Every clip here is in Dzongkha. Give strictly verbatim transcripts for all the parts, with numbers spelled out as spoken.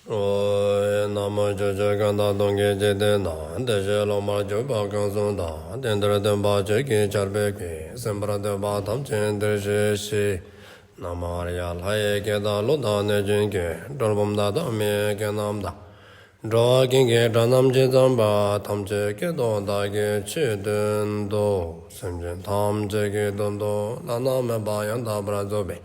ཨོ། ན་མོ། ཕྱོགས་བཅུའི་ཀུན་ཏུ་སྟོང་གི་འཇིག་རྟེན་ན། བདེ་གཤེགས་སློབ་མར་གྱུར་པ་གང་སུ་དག། དེང་འདིར་སྟོན་པ་ཆོས་ཀྱི་ཆར་འབེབས་ཀྱིས། གསན་པར་འདོད་པ་ཐམས་ཅད་འདིར་གཤེགས་ཤིག། ན་མོ་ཨཱརྱ། ལྷ་ཡི་སྐད་དང་ཀླུ་དང་གནོད་སྦྱིན་སྐད། གྲུལ་བུམ་དག་དང་མི་ཡི་སྐད་རྣམས་དང་། འགྲོ་བ་ཀུན་གྱི་སྒྲ་རྣམས་ཇི་ཙམ་པ། ཐམས་ཅད་སྐད་དུ་བདག་གིས་ཆོས་བསྟན་ཏོ། སེམས་ཅན་ཐམས་ཅད་ཀྱི་དོན་དུ་བླ་ན་མེད་པ་ཡང་དག་པར་རྫོགས་པའི་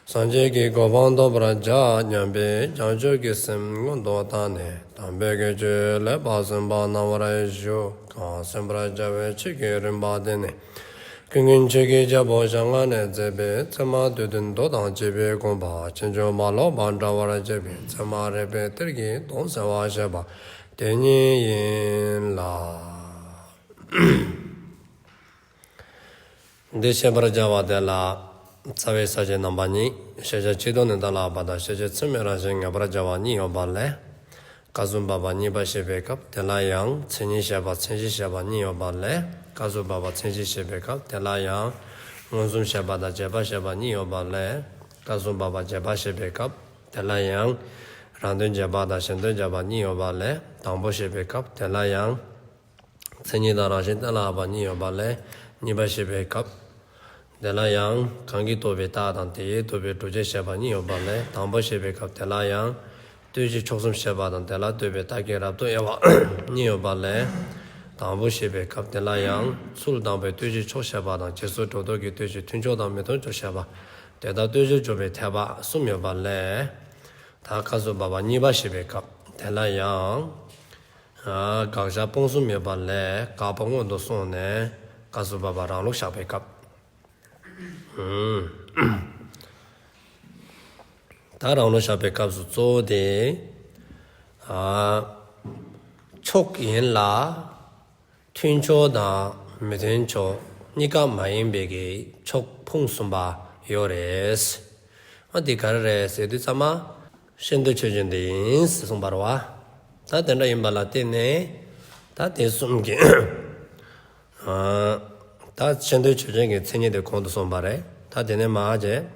སངས་རྒྱས་ཀྱི་གོ་འཕང་ཐོབ་པར་བྱ་སྙམ་པའི་བྱང་ཆུབ་ཀྱི་སེམས་མངོན་དུ་བཏང་ནས་དམ་པའི་ཆོས་ལེགས་པར་གསན་པ་གནང་བར་ཞུ། གང་གསན་པར་བྱ་བའི་ཆོས་ཀྱི་རིམ་པ་དེ་ནི། ཀུན་མཁྱེན་ཆོས་ཀྱི་རྒྱལ་པོ་ཞལ་སྔ་ནས་མཛད་པའི་ཚད་མ་སྡེ་བདུན་མདོ་དང་བཅས་པའི་དགོངས་པ་ཕྱིན་ཅི་མ་ལོག་པར་འགྲེལ་བར་བྱེད་པའི་ཚད་མ་རིགས་པའི་གཏེར་གྱི་དོན་གསལ་བར་བྱེད་པ་དེ་ཉིད་ཡིན་ལ། འདི་བཤད་པར་བྱ་བ་དེ་ལ་རྩ་བའི་ས་བཅད་རྣམ་པ་གཉིས། ཤེས་བྱ་སྤྱི་ལྡོག་ནས་གཏན་ལ་དབབ་པ་དང་། ཤེས་བྱེད་ཚད་མའི་རང་བཞིན་ངེས་པར་བྱ་བ་གཉིས་ཡོད་པ་ལས། སྐབས་སུ་བབ་པ་གཉིས་པ་བཤད་པའི་སྐབས་དེ་ལ་ཡང་མཚན་ཉིད་བཤད་པ་མཚན་གཞི་བཤད་པ་གཉིས་ཡོད་པ་ལས། སྐབས་སུ་བབ་པ་མཚན་གཞི་བཤད་པའི་སྐབས་དེ་ལ་ཡང་མངོན་སུམ་བཤད་པ་དང་རྗེས་དཔག་བཤད་པ་གཉིས་ཡོད་པ་ལས། སྐབས་སུ་བབ་པ་རྗེས་དཔག་བཤད་པའི་སྐབས་དེ་ལ་ཡང་རང་དོན་རྗེས་དཔག་དང་གཞན་དོན་རྗེས་དཔག་གཉིས་ཡོད་པ་ལས། དང་པོ་བཤད་པའི་སྐབས་དེ་ལ་ཡང་མཚན་ཉིད་དང་རང་བཞིན་གཏན་ལ་དབབ་པ་གཉིས་ཡོད་པ་ལས། གཉིས་པ་བཤད་པའི་སྐབས་དེ་ལ་ཡང་གང་གིས་རྟོགས་པའི་རྟགས་དང་དེ་ཡིས་རྟོགས་པའི་བསྒྲུབ་བྱ་བཤད་པ་གཉིས་ཡོད་པ་ལས། དང་པོ་བཤད་པའི་སྐབས་དེ་ལ་ཡང་ལྟོས་གཞི་ཕྱོགས་གསུམ་བཤད་པ་དང་དེ་ལ་ལྟོས་པའི་རྟགས་ཀྱི་རབ་ཏུ་དབྱེ་བ་གཉིས་ཡོད་པ་ལས། དང་པོ་བཤད་པའི་སྐབས་དེ་ལ་ཡང་ཚུལ་དང་པོའི་ལྟོས་གཞི་ཕྱོགས་བཤད་པ་དང་རྗེས་སུ་འགྲོ་ལྡོག་གི་ལྟོས་གཞི་མཐུན་ཕྱོགས་དང་མི་མཐུན་ཕྱོགས་བཤད་པ། དེ་ལྟར་ལྟོས་གཞིར་འཇོག་པའི་འཐད་པ་གསུམ་ཡོད་པ་ལས། ད་སྐབས་སུ་བབ་པ་གཉིས་པ་བཤད་པའི་སྐབས་དེ་ལ་ཡང་། ཨ། དགག་བཞག་སྤོང་གསུམ་ཡོད་པ་ལས། དགག་པ་སྔོན་དུ་སོང་ནས་སྐབས་སུ་བབ་པ་རང་ལུགས་བཞག་པའི་སྐབས། ཨུམ། ད་རང་ལུགས་བཞག་པའི་སྐབས་སུ་གཙོ་བོ་དེ། ཨ། ཕྱོགས་ཡིན་ལ། མཐུན་ཕྱོགས་དང་མི་མཐུན་ཕྱོགས་གཉིས་ཀ་མ་ཡིན་པའི་གི་ཕྱོགས་ཕུང་གསུམ་པ་ཡོད་རེད། ཨ། འདི་ག་རེ་རེད་ཟེར་དུས་ཙམ་པ། ཤེས་འདོད་ཆོས་ཅན་དེ་ཡིན་ཟེར་གསུངས་པ་རེད་བ། ད་དེ་འདྲ་ཡིན་པ་ལ་བརྟེན་ནས། ད་དེ་གསུམ་གྱི། ཨ། ད་ཤེས་འདོད་ཆོས་ཅན་གྱི་མཚན་ཉིད་དེ་གོང་དུ་སོང་བ་རེད། ད་དེ་ནས་མར་བྱས།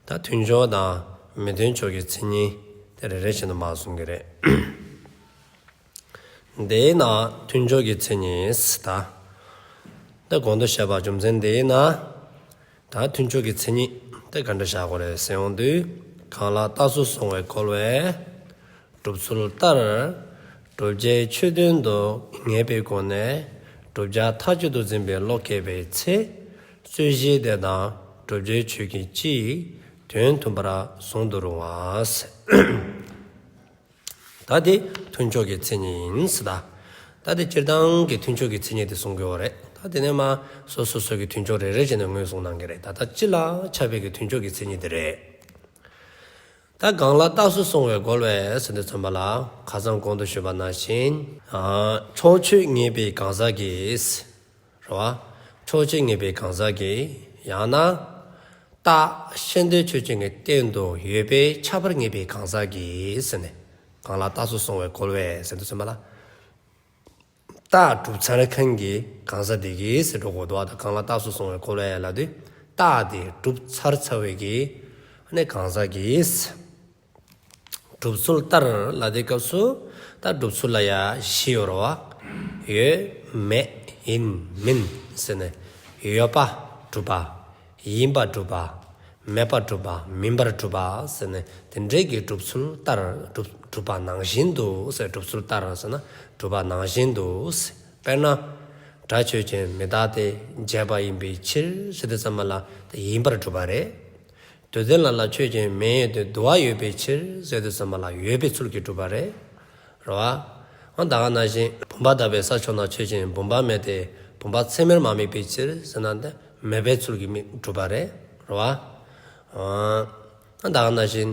ད་མཐུན་ཕྱོགས་དང་མི་མཐུན་ཕྱོགས་ཀྱི་མཚན་ཉིད་དེ་རེ་རེ་བཞིན་དུ་མར་གསུང་གི་རེད། དེས་ན་མཐུན་ཕྱོགས་ཀྱི་མཚན་ཉིད་ཟེར་ད། ད་གོང་དུ་བཤད་པ་རྒྱུ་མཚན་དེས་ན། ད་མཐུན་ཕྱོགས་ཀྱི་མཚན་ཉིད་དེ་ག་འདྲ་བཞག་དགོས་རེད་ཟེར་ཡོང་དུས། གང་ལ་རྟགས་སུ་སོང་བའི་རྒོལ་བས་སྒྲུབ་ཚུལ་ལྟར། བསྒྲུབ་བྱའི་ཆོས་དོན་དུ་ངེས་པའི་སྒོ་ནས། བསྒྲུབ་བྱ་མཐའ་གཅིག་ཏུ་འཛིན་པའི་བློ་སྐྱེས་པའི་ཚེ། རྩོད་གཞི་དེ་དང་བསྒྲུབ་བྱའི་ཆོས་ཀྱི་སྤྱི་དོན་མཐུན་པར་གཟུང་དུ་རུང་བ་ཟེར། ད་དེ་མཐུན་ཕྱོགས་ཀྱི་མཚན་ཉིད་ཡིན་ཟེར་ད། ད་དེ་སྤྱིར་བཏང་གི་མཐུན་ཕྱོགས་ཀྱི་མཚན་ཉིད་དེ་གསུང་གི་ཡོད་རེད། ད་དེ་ནས་མར་སོ་སོ་སོ་གི་མཐུན་ཕྱོགས་རེ་རེ་བྱས་ནས་ངོས་བཟུང་གནང་གི་རེད། ད་ལྟ་སྤྱི་ལ་ཁྱབ་པའི་གི་མཐུན་ཕྱོགས་ཀྱི་མཚན་ཉིད་དེ་རེད། ད་གང་ལ་རྟགས་སུ་སོང་བའི་རྒོལ་བས་ཟེར་དུས་ཙམ་པ་ལ་ཁ་སང་གོང་དུ་ཞུས་པ་ནང་བཞིན། ཨ། ཕྱོགས་ཆོས་ངེས་པའི་གང་ཟག་གིས། རེད་བ། ཕྱོགས་ཆོས་ངེས་པའི་གང་ཟག་གིས། ཡང་ན། རྟགས་ཤེས་འདོད་ཆོས་ཅན་གྱི་སྟེང་དུ་ཡོད་པའི་ཁྱད་པར་ངེས་པའི་གང་ཟག་གིས་ཟེར་ནས། གང་ལ་རྟགས་སུ་སོང་བའི་རྒོལ་བས་ཟེར་དུས་ཙམ་པ་ལ། རྟགས་གྲུབ་ཚར་མཁན་གྱི་གང་ཟག་དེ་གིས་ཟེར་འགྲོ་དགོས་འདུག་བ། ད་གང་ལ་རྟགས་སུ་སོང་བའི་རྒོལ་བས་ལབ་དུས། རྟགས་དེ་གྲུབ་ཚར་ཚར་བའི་གི། ཨ་ནི་གང་ཟག་གིས། སྒྲུབ་ཚུལ་ལྟར་ལབ་དུས་སྐབས་སུ། ད་སྒྲུབ་ཚུལ་ལ་ཡ་བཞི་ཡོད་རེད་བ། ཡོད་མེད་ཡིན་མིན་ཟེར་ནས། ཡོད་པ་སྒྲུབ་པ། ཡིན་པ་སྒྲུབ་པ། མེད་པ་སྒྲུབ་པ། མིན་པར་སྒྲུབ་པ་ཟེར་ནས་དེ་འདྲའི་གི་སྒྲུབ་ཚུལ་ལྟར་སྒྲུབ་སྒྲུབ་པ་ནང་བཞིན་དུ་ཟེར། སྒྲུབ་ཚུལ་ལྟར་ཟེར་ན་སྒྲུབ་པ་ནང་བཞིན་དུ་ཟེར། དཔེར་ན། སྒྲ་ཆོས་ཅན་མི་རྟག་སྟེ་བྱས་པ་ཡིན་པའི་ཕྱིར་ཟེར་དུས་ཙམ་པ་ལ་ད་ཡིན་པར་སྒྲུབ་པ་རེད། དུ་ལྡན་ལ་ལ་ཆོས་ཅན་མེད་དེ་དུ་བ་ཡོད་པའི་ཕྱིར་ཟེར་དུས་ཙམ་པ་ལ་ཡོད་པའི་ཚུལ་གྱིས་གྲུབ་པ་རེད། རེད་བ། འོ་ད་ག་ནང་བཞིན་བུམ་པ་དག་པའི་ས་ཕྱོགས་ན་ཆོས་ཅན་བུམ་པ་མེད་དེ་བུམ་པ་ཚད་མས་མ་དམིགས་པའི་ཕྱིར་ཟེར་ན་དེ་མེད་པའི་ཚུལ་གྱིས་དམིགས་གྲུབ་པ་རེད། རེད་བ། འོ་ད་ག་ནང་བཞིན།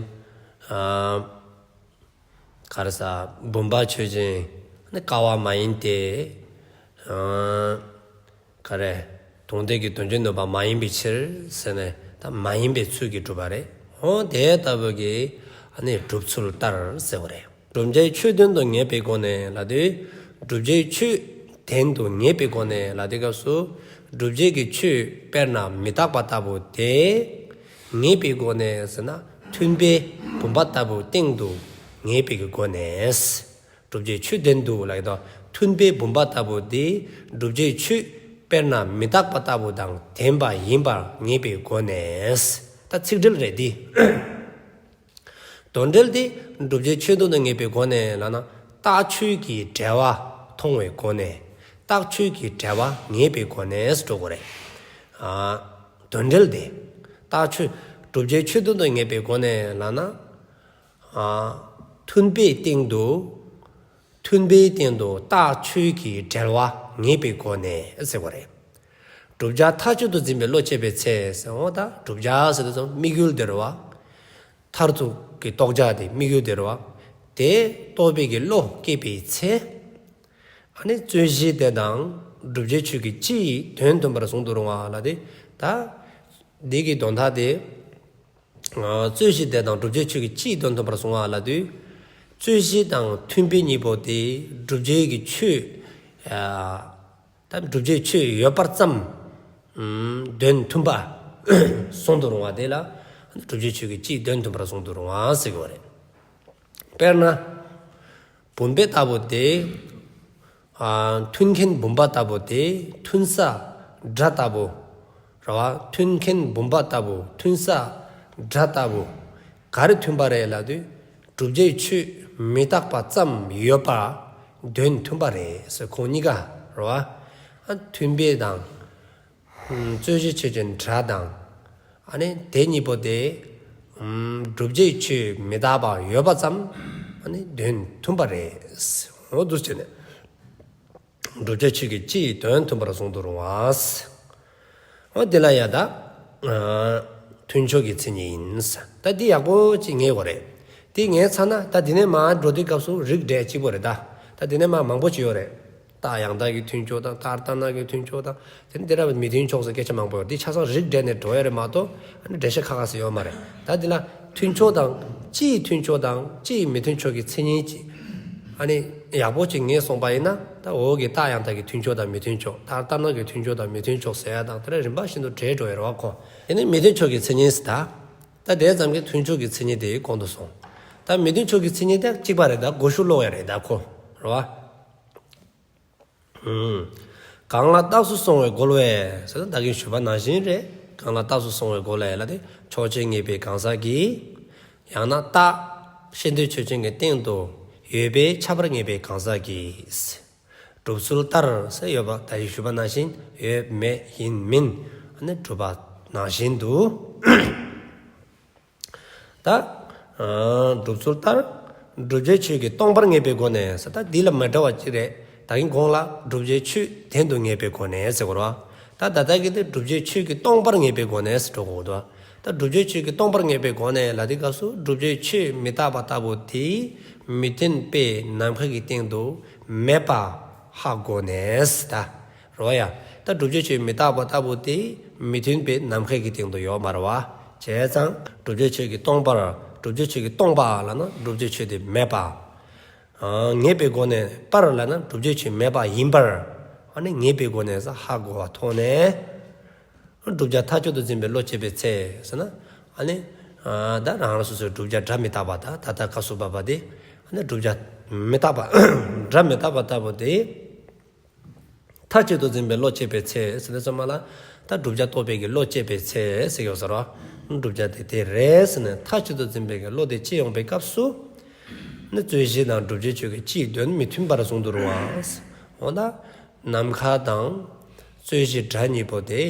ཨ། ག་རེ་ཟ། བུམ་པ་ཆོས་ཅན་ནི་ཀ་བ་མ་ཡིན་ཏེ། ཨ། ག་རེ། དུང་འདོད་ཀྱི་དོན་བྱེད་ནུས་པ་མ་ཡིན་པའི་ཕྱིར་ཟེར་ནས་ད་མ་ཡིན་པའི་ཚུལ་གྱིས་གྲུབ་པ་རེད། འོ་དེ་ལྟ་བུ་གི་ཨ་ནི་སྒྲུབ་ཚུལ་ལྟར་ཟེར་བ་རེད། བསྒྲུབ་བྱའི་ཆོས་དོན་དུ་ངེས་པའི་སྒོ་ནས་ལབ་དུས། བསྒྲུབ་བྱའི་ཆོས་དོན་དུ་ངེས་པའི་སྒོ་ནས་ལབ་དུས་སྐབས་སུ། བསྒྲུབ་བྱའི་གི་ཆོས་དཔེར་ན་མི་རྟག་པ་ལྟ་བུ་དེ། ངེས་པའི་སྒོ་ནས་ཟེར་ན་མཐུན་དཔེ་བུམ་པ་ལྟ་བུ་སྟེང་དུ་ ངེས་པའི་གི་སྒོ་ནས། བསྒྲུབ་བྱའི་ཆོས་དོན་དུ་ལ་ཡོད་དོ། མཐུན་དཔེའི་བུམ་པ་ལྟ་བུ་དེ་བསྒྲུབ་བྱའི་ཆོས་དཔེར་ན་མི་རྟག་པ་ལྟ་བུ་དང་ལྡན་པ་ཡིན་པར་ངེས་པའི་སྒོ་ནས། ད་ཚིག་འགྲེལ་རེད་འདི། དོན་འགྲེལ་དེ་བསྒྲུབ་བྱའི་ཆོས་དོན་དུ་ངེས་པའི་སྒོ་ནས་ལབ་ན། རྟགས་ཆོས་ཀྱི་འབྲེལ་བ་མཐོང་བའི་སྒོ་ནས། རྟགས་ཆོས་ཀྱི་འབྲེལ་བ་ངེས་པའི་སྒོ་ནས་འགྲོ་དགོས་རེད། ཨ། དོན་འགྲེལ་དེ། རྟགས་ཆོས། བསྒྲུབ་བྱའི་ཆོས་དོན་དུ་ངེས་པའི་སྒོ་ནས་ལབ་ན། ཨ། མཐུན་དཔེའི་སྟེང་དུ། མཐུན་དཔེའི་སྟེང་དུ་རྟགས་ཆོས་ཀྱི་འབྲེལ་བ་ངེས་པའི་སྒོ་ནས་ཟེར་བ་རེད། བསྒྲུབ་བྱ་མཐའ་གཅིག་ཏུ་འཛིན་པའི་བློ་སྐྱེས་པའི་ཚེ་ཟེར་འོ་ད་བསྒྲུབ་བྱ་ཟེར་དུས་ཙམ་དམིགས་ཡུལ་དེ་རེད་བ། མཐར་ཐུག་གི་རྟོགས་བྱ་དེ་དམིགས་ཡུལ་དེ་རེད་བ། དེ་རྟོགས་པའི་གི་བློ་སྐྱེས་པའི་ཚེ། ཨ་ནི་རྩོད་གཞི་དེ་དང་བསྒྲུབ་བྱའི་ཆོས་ཀྱི་སྤྱིའི་དོན་མཐུན་པར་གཟུང་དུ་རུང་བ་ལ་དེ། ད། འདི་གི་དོན་དག་དེ། ཨ། རྩོད་གཞི་དེ་དང་བསྒྲུབ་བྱའི་ཆོས་ཀྱི་སྤྱིའི་དོན་མཐུན་པར་གཟུང་བ་ལ་དུས། རྩོད་གཞི་དང་མཐུན་དཔེ་གཉིས་པོ་དེ་བསྒྲུབ་བྱའི་གི་ཆོས། ཨ། ད་བསྒྲུབ་བྱའི་ཆོས་ཡོད་པར་ཙམ། ཨམ། དོན་མཐུན་པ་གཟུང་དུ་རུང་བ་དེ་ལ། བསྒྲུབ་བྱའི་ཆོས་ཀྱི་སྤྱིའི་དོན་མཐུན་པར་གཟུང་དུ་རུང་བ་ཟེར་གྱི་ཡོད་རེད། དཔེར་ན། བུམ་པ་ལྟ་བུ་དེ། ཨ། མཐུན་མཁན་བུམ་པ་ལྟ་བུ་དེ་མཐུན་ས་སྒྲ་ལྟ་བུ། རེད་བ། མཐུན་མཁན་བུམ་པ་ལྟ་བུ་མཐུན་ས་སྒྲ་ལྟ་བུ། ག་རེ་མཐུན་པ་རེད་ལབ་དུས། བསྒྲུབ་བྱའི་ཆོས་མི་རྟག་པ་ཙམ་ཡོད་པ་དོན་མཐུན་པ་རེད་ཟེར། ཁོང་གཉིས་ཀ་རེད་བ། ཨ། མཐུན་དཔེ་དང་། ཨམ། རྩོད་གཞི་ཆོས་ཅན་སྒྲ་དང་། ཨ་ནི་དེ་གཉིས་པོ་དེ། ཨམ། བསྒྲུབ་བྱའི་ཆོས་མི་རྟག་པ་ཡོད་པ་ཙམ། ཨ་ནི་དོན་མཐུན་པ་རེད། འོ་འདུག་བྱས་ནས། བསྒྲུབ་བྱའི་ཆོས་ཀྱི་སྤྱིའི་དོན་མཐུན་པར་གཟུང་དུ་རུང་བ། འོ་དེ་ལ་ཡ་ད། ཨ། མཐུན་ཕྱོགས་ཀྱི་མཚན་ཉིད་ཡིན། ད་འདི་ཡག་པོ་ཅིག་ངེས་དགོས་རེད། དེ་ངེས་ཚར་ན་ད་འདི་ནས་མར་འགྲོ་དུས་སྐབས་སུ་རིགས་འགྲེ་གཅིག་པོ་རེད་ད། ད་འདི་ནས་མར་མང་པོ་ཅིག་ཡོད་རེད། རྟགས་ཡང་དག་གི་མཐུན་ཕྱོགས་དང་། རྟགས་ལྟར་སྣང་གི་མཐུན་ཕྱོགས་དང་། དེ་ནས་དེ་ར་མི་མཐུན་ཕྱོགས་སུ་སྐད་ཆ་མང་པོ་ཡོད། འདི་ཆ་ཚང་རིགས་འགྲེ་ནས་འགྲོ་ཡ་རེད་མ་གཏོགས། ཨ་ནི་འགྲེལ་བཤད་ཁག་ཁག་སུ་ཡོད་མ་རེད། ད་འདི་ལ་མཐུན་ཕྱོགས་དང་། སྤྱིའི་མཐུན་ཕྱོགས་དང་སྤྱིའི་མི་མཐུན་ཕྱོགས་ཀྱི་མཚན་ཉིད་ཅིག། ཨ་ནི་ཡག་པོ་ཅིག་ངེས་སོང་པ་ཡིན་ན། ད་འོག་གི་རྟགས་ཡང་དག་གི་མཐུན་ཕྱོགས་དང་མི་མཐུན་ཕྱོགས། རྟགས་ལྟར་སྣང་གི་མཐུན་ཕྱོགས་དང་མི་མཐུན་ཕྱོགས་ཟེར་ཡ་དང་། དེ་ར་རིམ་པ་བཞིན་དུ་འགྲེ་འགྲོ་ཡ་རེད་བ་ཁོ། དེ་ནས་མི་མཐུན་ཕྱོགས་ཀྱི་མཚན་ཉིད་ཟེར་ད། ད་དེ་ཙམ་གྱིས་མཐུན་ཕྱོགས་ཀྱི་མཚན་ཉིད་དེ་གོང་དུ་སོང་། ད་མི་མཐུན་ཕྱོགས་ཀྱི་མཚན་ཉིད་དེ་གཅིག་པ་རེད། ད་གོ་ཤུགས་ལོག་ཡ་རེད་ད་ཁོ། རེད་བ། ཨུམ། གང་ལ་རྟགས་སུ་སོང་བའི་རྒོལ་བས་ཟེར་ན་ད་གིན་ཞུས་པ་ནང་བཞིན་རེད། གང་ལ་རྟགས་སུ་སོང་བའི་རྒོལ་བས་ལ་དེ་ཕྱོགས་ཆོས་ངེས་པའི་གང་ཟག་གིས། ཡང་ན་རྟགས་ཤེས་འདོད་ཆོས་ཅན་གྱི་སྟེང་དུ་ཡོད་པས་ཁྱབ་པར་ངེས་པའི་གང་ཟག་གིས། སྒྲུབ་ཚུལ་ལྟར་ཟེར་ཡོད་པ་ད་གིན་ཞུས་པ་ནང་བཞིན་ཡོད་མེད་ཡིན་མིན་ཨ་ནི་སྒྲུབ་པ་ནང་བཞིན་དུ། ད། ཨ། སྒྲུབ་ཚུལ་ལྟར། བསྒྲུབ་བྱའི་ཆོས་ཀྱིས་སྟོང་པར་ངེས་པའི་སྒོ་ནས་ཟེར། ད་འདི་ལ་མི་འདྲ་བ་ཅིག་རེད། ད་གིན་གོང་ལ་བསྒྲུབ་བྱའི་ཆོས་དོན་དུ་ངེས་པའི་སྒོ་ནས་ཟེར་གོ་ར། ད་ད་ལྟ་གི་དེ་བསྒྲུབ་བྱའི་ཆོས་ཀྱིས་སྟོང་པར་ངེས་པའི་སྒོ་ནས་ཟེར་འགྲོ་གོ་འདུག། ད་བསྒྲུབ་བྱའི་ཆོས་ཀྱིས་སྟོང་པར་ངེས་པའི་སྒོ་ནས་ལ་དེ་སྐབས་སུ་བསྒྲུབ་བྱའི་ཆོས་མི་རྟག་པ་ལྟ་བུ་དེ་མི་མཐུན་དཔེ་ནམ་མཁའ་གི་སྟེང་དུ་མེད་པ་ཧ་གོ་ནས་ད། རེད་བ་ཡ། ད་བསྒྲུབ་བྱའི་ཆོས་མི་རྟག་པ་ལྟ་བུ་དེ་མི་མཐུན་དཔེ་ནམ་མཁའི་གི་སྟེང་དུ་ཡོད་མ་རེད་བ། བྱས་ཙང་བསྒྲུབ་བྱའི་ཆོས་ཀྱིས་སྟོང་པར། བསྒྲུབ་བྱའི་ཆོས་ཀྱིས་སྟོང་པ་ལབ་ན་བསྒྲུབ་བྱའི་ཆོས་དེ་མེད་པ། ཨ། ངེས་པའི་སྒོ་ནས། པར་ལབ་ན་བསྒྲུབ་བྱའི་ཆོས་མེད་པ་ཡིན་པར། ཨ་ནི་ངེས་པའི་སྒོ་ནས་ཧ་གོ་བ་ཐོག་ནས། བསྒྲུབ་བྱ་མཐའ་གཅིག་ཏུ་འཛིན་པའི་བློ་སྐྱེས་པའི་ཚེ་ཟེར་ན། ཨ་ནི། ཨ། ད་རང་རང་སོ་སོའི་བསྒྲུབ་བྱ་སྒྲ་མི་རྟག་པ་དང་ད་ལྟ་སྐབས་སུ་བབ་པ་དེ། ཨ་ནི་བསྒྲུབ་བྱ་མི་རྟག་པ། སྒྲ་མི་རྟག་པ་ལྟ་བུ་དེ། མཐའ་གཅིག་ཏུ་འཛིན་པའི་བློ་སྐྱེས་པའི་ཚེ་ཟེར་ནས་ཚང་མ་ལ། ད་བསྒྲུབ་བྱ་རྟོགས་པའི་གི་བློ་སྐྱེས་པའི་ཚེ་ཟེར་ཡོད་ཟེར་རོ། བསྒྲུབ་བྱ་དེ་དེ་རེད་ཟེར་ནས་མཐའ་གཅིག་ཏུ་འཛིན་པའི་གི་བློ་དེ་སྐྱེ་ཡོང་པའི་སྐབས་སུ། ནི་རྩོད་གཞི་དང་བསྒྲུབ་བྱའི་ཆོས་ཀྱི་སྤྱིའི་དོན་མི་མཐུན་པར་གཟུང་དུ་རུང་བ། འོ་ན། ནམ་མཁའ་དང་རྩོད་གཞི་སྒྲ་གཉིས་པོ་དེ།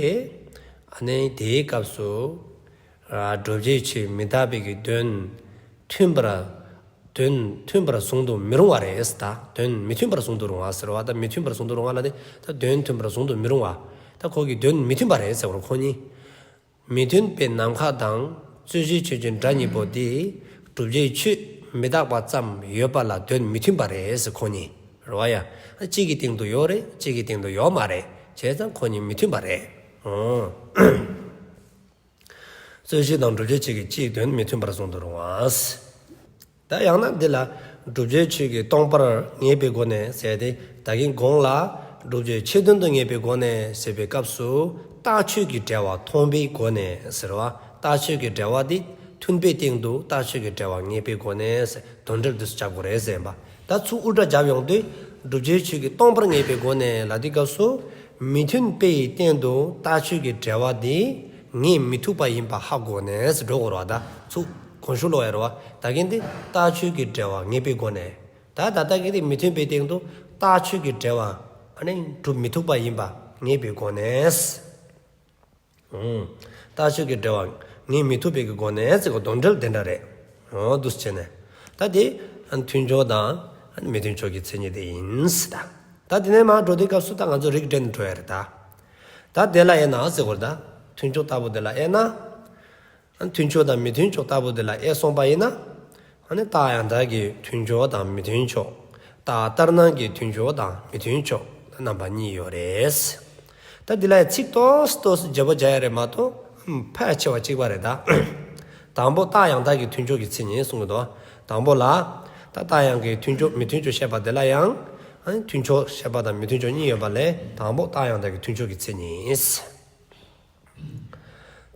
ཨ་ནི་དེའི་སྐབས་སུ། ཨ། བསྒྲུབ་བྱའི་ཆོས་མི་རྟག་པའི་གི་དོན་མཐུན་པར། དོན་མཐུན་པར་གཟུང་དུ་མི་རུང་བ་རེད་ད། དོན་མི་མཐུན་པར་གཟུང་དུ་རུང་བ་ཟེར་བ་དང་མི་མཐུན་པར་གཟུང་དུ་རུང་བ་ལ་དེ་ད་དོན་མཐུན་པར་གཟུང་དུ་མི་རུང་བ། ད་ཁོ་གི་དོན་མི་མཐུན་པ་རེད་ཟེར་བ་ཁོ་གཉིས། མི་མཐུན་པའི་ནམ་མཁའ་དང་རྩོད་གཞི་ཆོས་ཅན་སྒྲ་གཉིས་པོ་དེ་བསྒྲུབ་བྱའི་ཆོས་མི་རྟག་པ་ཙམ་ཡོད་པ་ལ་དོན་མི་མཐུན་པ་རེད་ཟེར་ཁོ་གཉིས། རེད་བ་ཡ། གཅིག་གི་སྟེང་དུ་ཡོད་རེད། གཅིག་གི་སྟེང་དུ་ཡོད་མ་རེད། བྱས་ཙང་ཁོ་གཉིས་མི་མཐུན་པ་རེད། འོ། རྩོད་གཞི་དང་བསྒྲུབ་བྱའི་ཆོས་ཀྱི་སྤྱིའི་དོན་མི་མཐུན་པར་གཟུང་དུ་རུང་བ། ད་ཡང་ན་འདི་ལ་བསྒྲུབ་བྱའི་ཆོས་ཀྱིས་སྟོང་པར་ངེས་པའི་སྒོ་ནས་ཟེར་ཏེ་ད་གིན་གོང་ལ་བསྒྲུབ་བྱའི་ཆོས་དོན་དུ་ངེས་པའི་སྒོ་ནས་ཟེར་བའི་སྐབས་སུ་རྟགས་ཆོས་ཀྱི་འབྲེལ་བ་མཐོང་པའི་སྒོ་ནས་ཟེར་བ། རྟགས་ཆོས་ཀྱི་འབྲེལ་བ་འདི་ མཐུན་པའི་སྟེང་དུ་རྟགས་ཆོས་ཀྱི་འབྲེལ་བ་ངེས་པའི་སྒོ་ནས་ཟེར་དོན་འགྲེལ་འདི་ཚུ་རྐྱབ་དགོས་རེད་ཟེར་བ། ད་ཚུར་ཨུལ་ཊ་རྐྱབ་ཡོང་དུས་བསྒྲུབ་བྱའི་ཆོས་ཀྱིས་སྟོང་པར་ངེས་པའི་སྒོ་ནས་ལབ་དུས་སྐབས་སུ། མི་མཐུན་དཔེ་ཡི་སྟེང་དུ་རྟགས་ཆོས་ཀྱི་འབྲེལ་བ་འདི་ངེས་མི་ཐུབ་པ་ཡིན་པ་ཧ་གོ་ནས་ཟེར་འགྲོ་དགོས་རེད་བ། ད་ཚུར་གོང་ཞུ་ལོ་ཡ་རེད་བ། ད་གིན་འདི་རྟགས་ཆོས་ཀྱི་འབྲེལ་བ་ངེས་པའི་སྒོ་ནས། ད་ད་ལྟ་གི་དེ་མི་མཐུན་པའི་སྟེང་དུ་རྟགས་ཆོས་ཀྱི་འབྲེལ་བ་ཨ་ནི་སྒྲུབ་མི་ཐུབ་པ་ཡིན་པ་ངེས་པའི་སྒོ་ནས། ཨུམ། རྟགས་ཆོས་ཀྱི་འབྲེལ་བ་ངེས་མི་ཐུབ་པའི་གི་སྒོ་ནས་ཟེར་གོ་དོན་འགྲེལ་དེ་འདྲ་རེད། འོ་འདུག་སེ་བྱས་ནས། ད་དེ་མཐུན་ཕྱོགས་དང་མི་མཐུན་ཕྱོགས་ཀྱི་མཚན་ཉིད་དེ་ཡིན་ཟེར་ད། ད་དེ་ནས་མར་འགྲོ་དུས་སྐབས་སུ་ད་ང་ཚོ་རིགས་འགྲེ་འགྲོ་ཡ་རེད་ད། ད་དེ་ལ་དབྱེ་ན་ཟེར་གོ་རེད་ད། མཐུན་ཕྱོགས་ལྟ་བུ་དེ་ལ་དབྱེ་ན། མཐུན་ཕྱོགས་དང་མི་མཐུན་ཕྱོགས་ལྟ་བུ་དེ་ལ་དབྱེ་སོང་པ་ཡིན་ན། ཨ་ནི་རྟགས་ཡང་དག་གི་མཐུན་ཕྱོགས་དང་མི་མཐུན་ཕྱོགས། རྟགས་ལྟར་སྣང་གི་མཐུན་ཕྱོགས་དང་མི་མཐུན་ཕྱོགས་རྣམ་པ་གཉིས་ཡོད་རེད། ད་འདི་ལ་ཡང་ཚིག་ཏོག་ཙམ་ཏོག་ཙམ་བརྗེ་པོ་བྱ་ཡ་རེད་མ་གཏོགས་ཕལ་ཆེ་བ་གཅིག་པ་རེད་ད། དང་པོ་རྟགས་ཡང་དག་གི་མཐུན་ཕྱོགས་ཀྱི་མཚན་ཉིད་གསུང་གི་འདུག། དང་པོ་ལ། ད་རྟགས་ཡང་གི་མཐུན་ཕྱོགས་མི་མཐུན་ཕྱོགས་བཤད་པ་དེ་ལ་ཡང་། ཨ་ནི་མཐུན་ཕྱོགས་བཤད་པ་དང་མི་མཐུན་ཕྱོགས་གཉིས་ཡོད་པ་ལས་དང་པོ་རྟགས་ཡང་དག་གི་མཐུན་ཕྱོགས་ཀྱི་མཚན་ཉིད།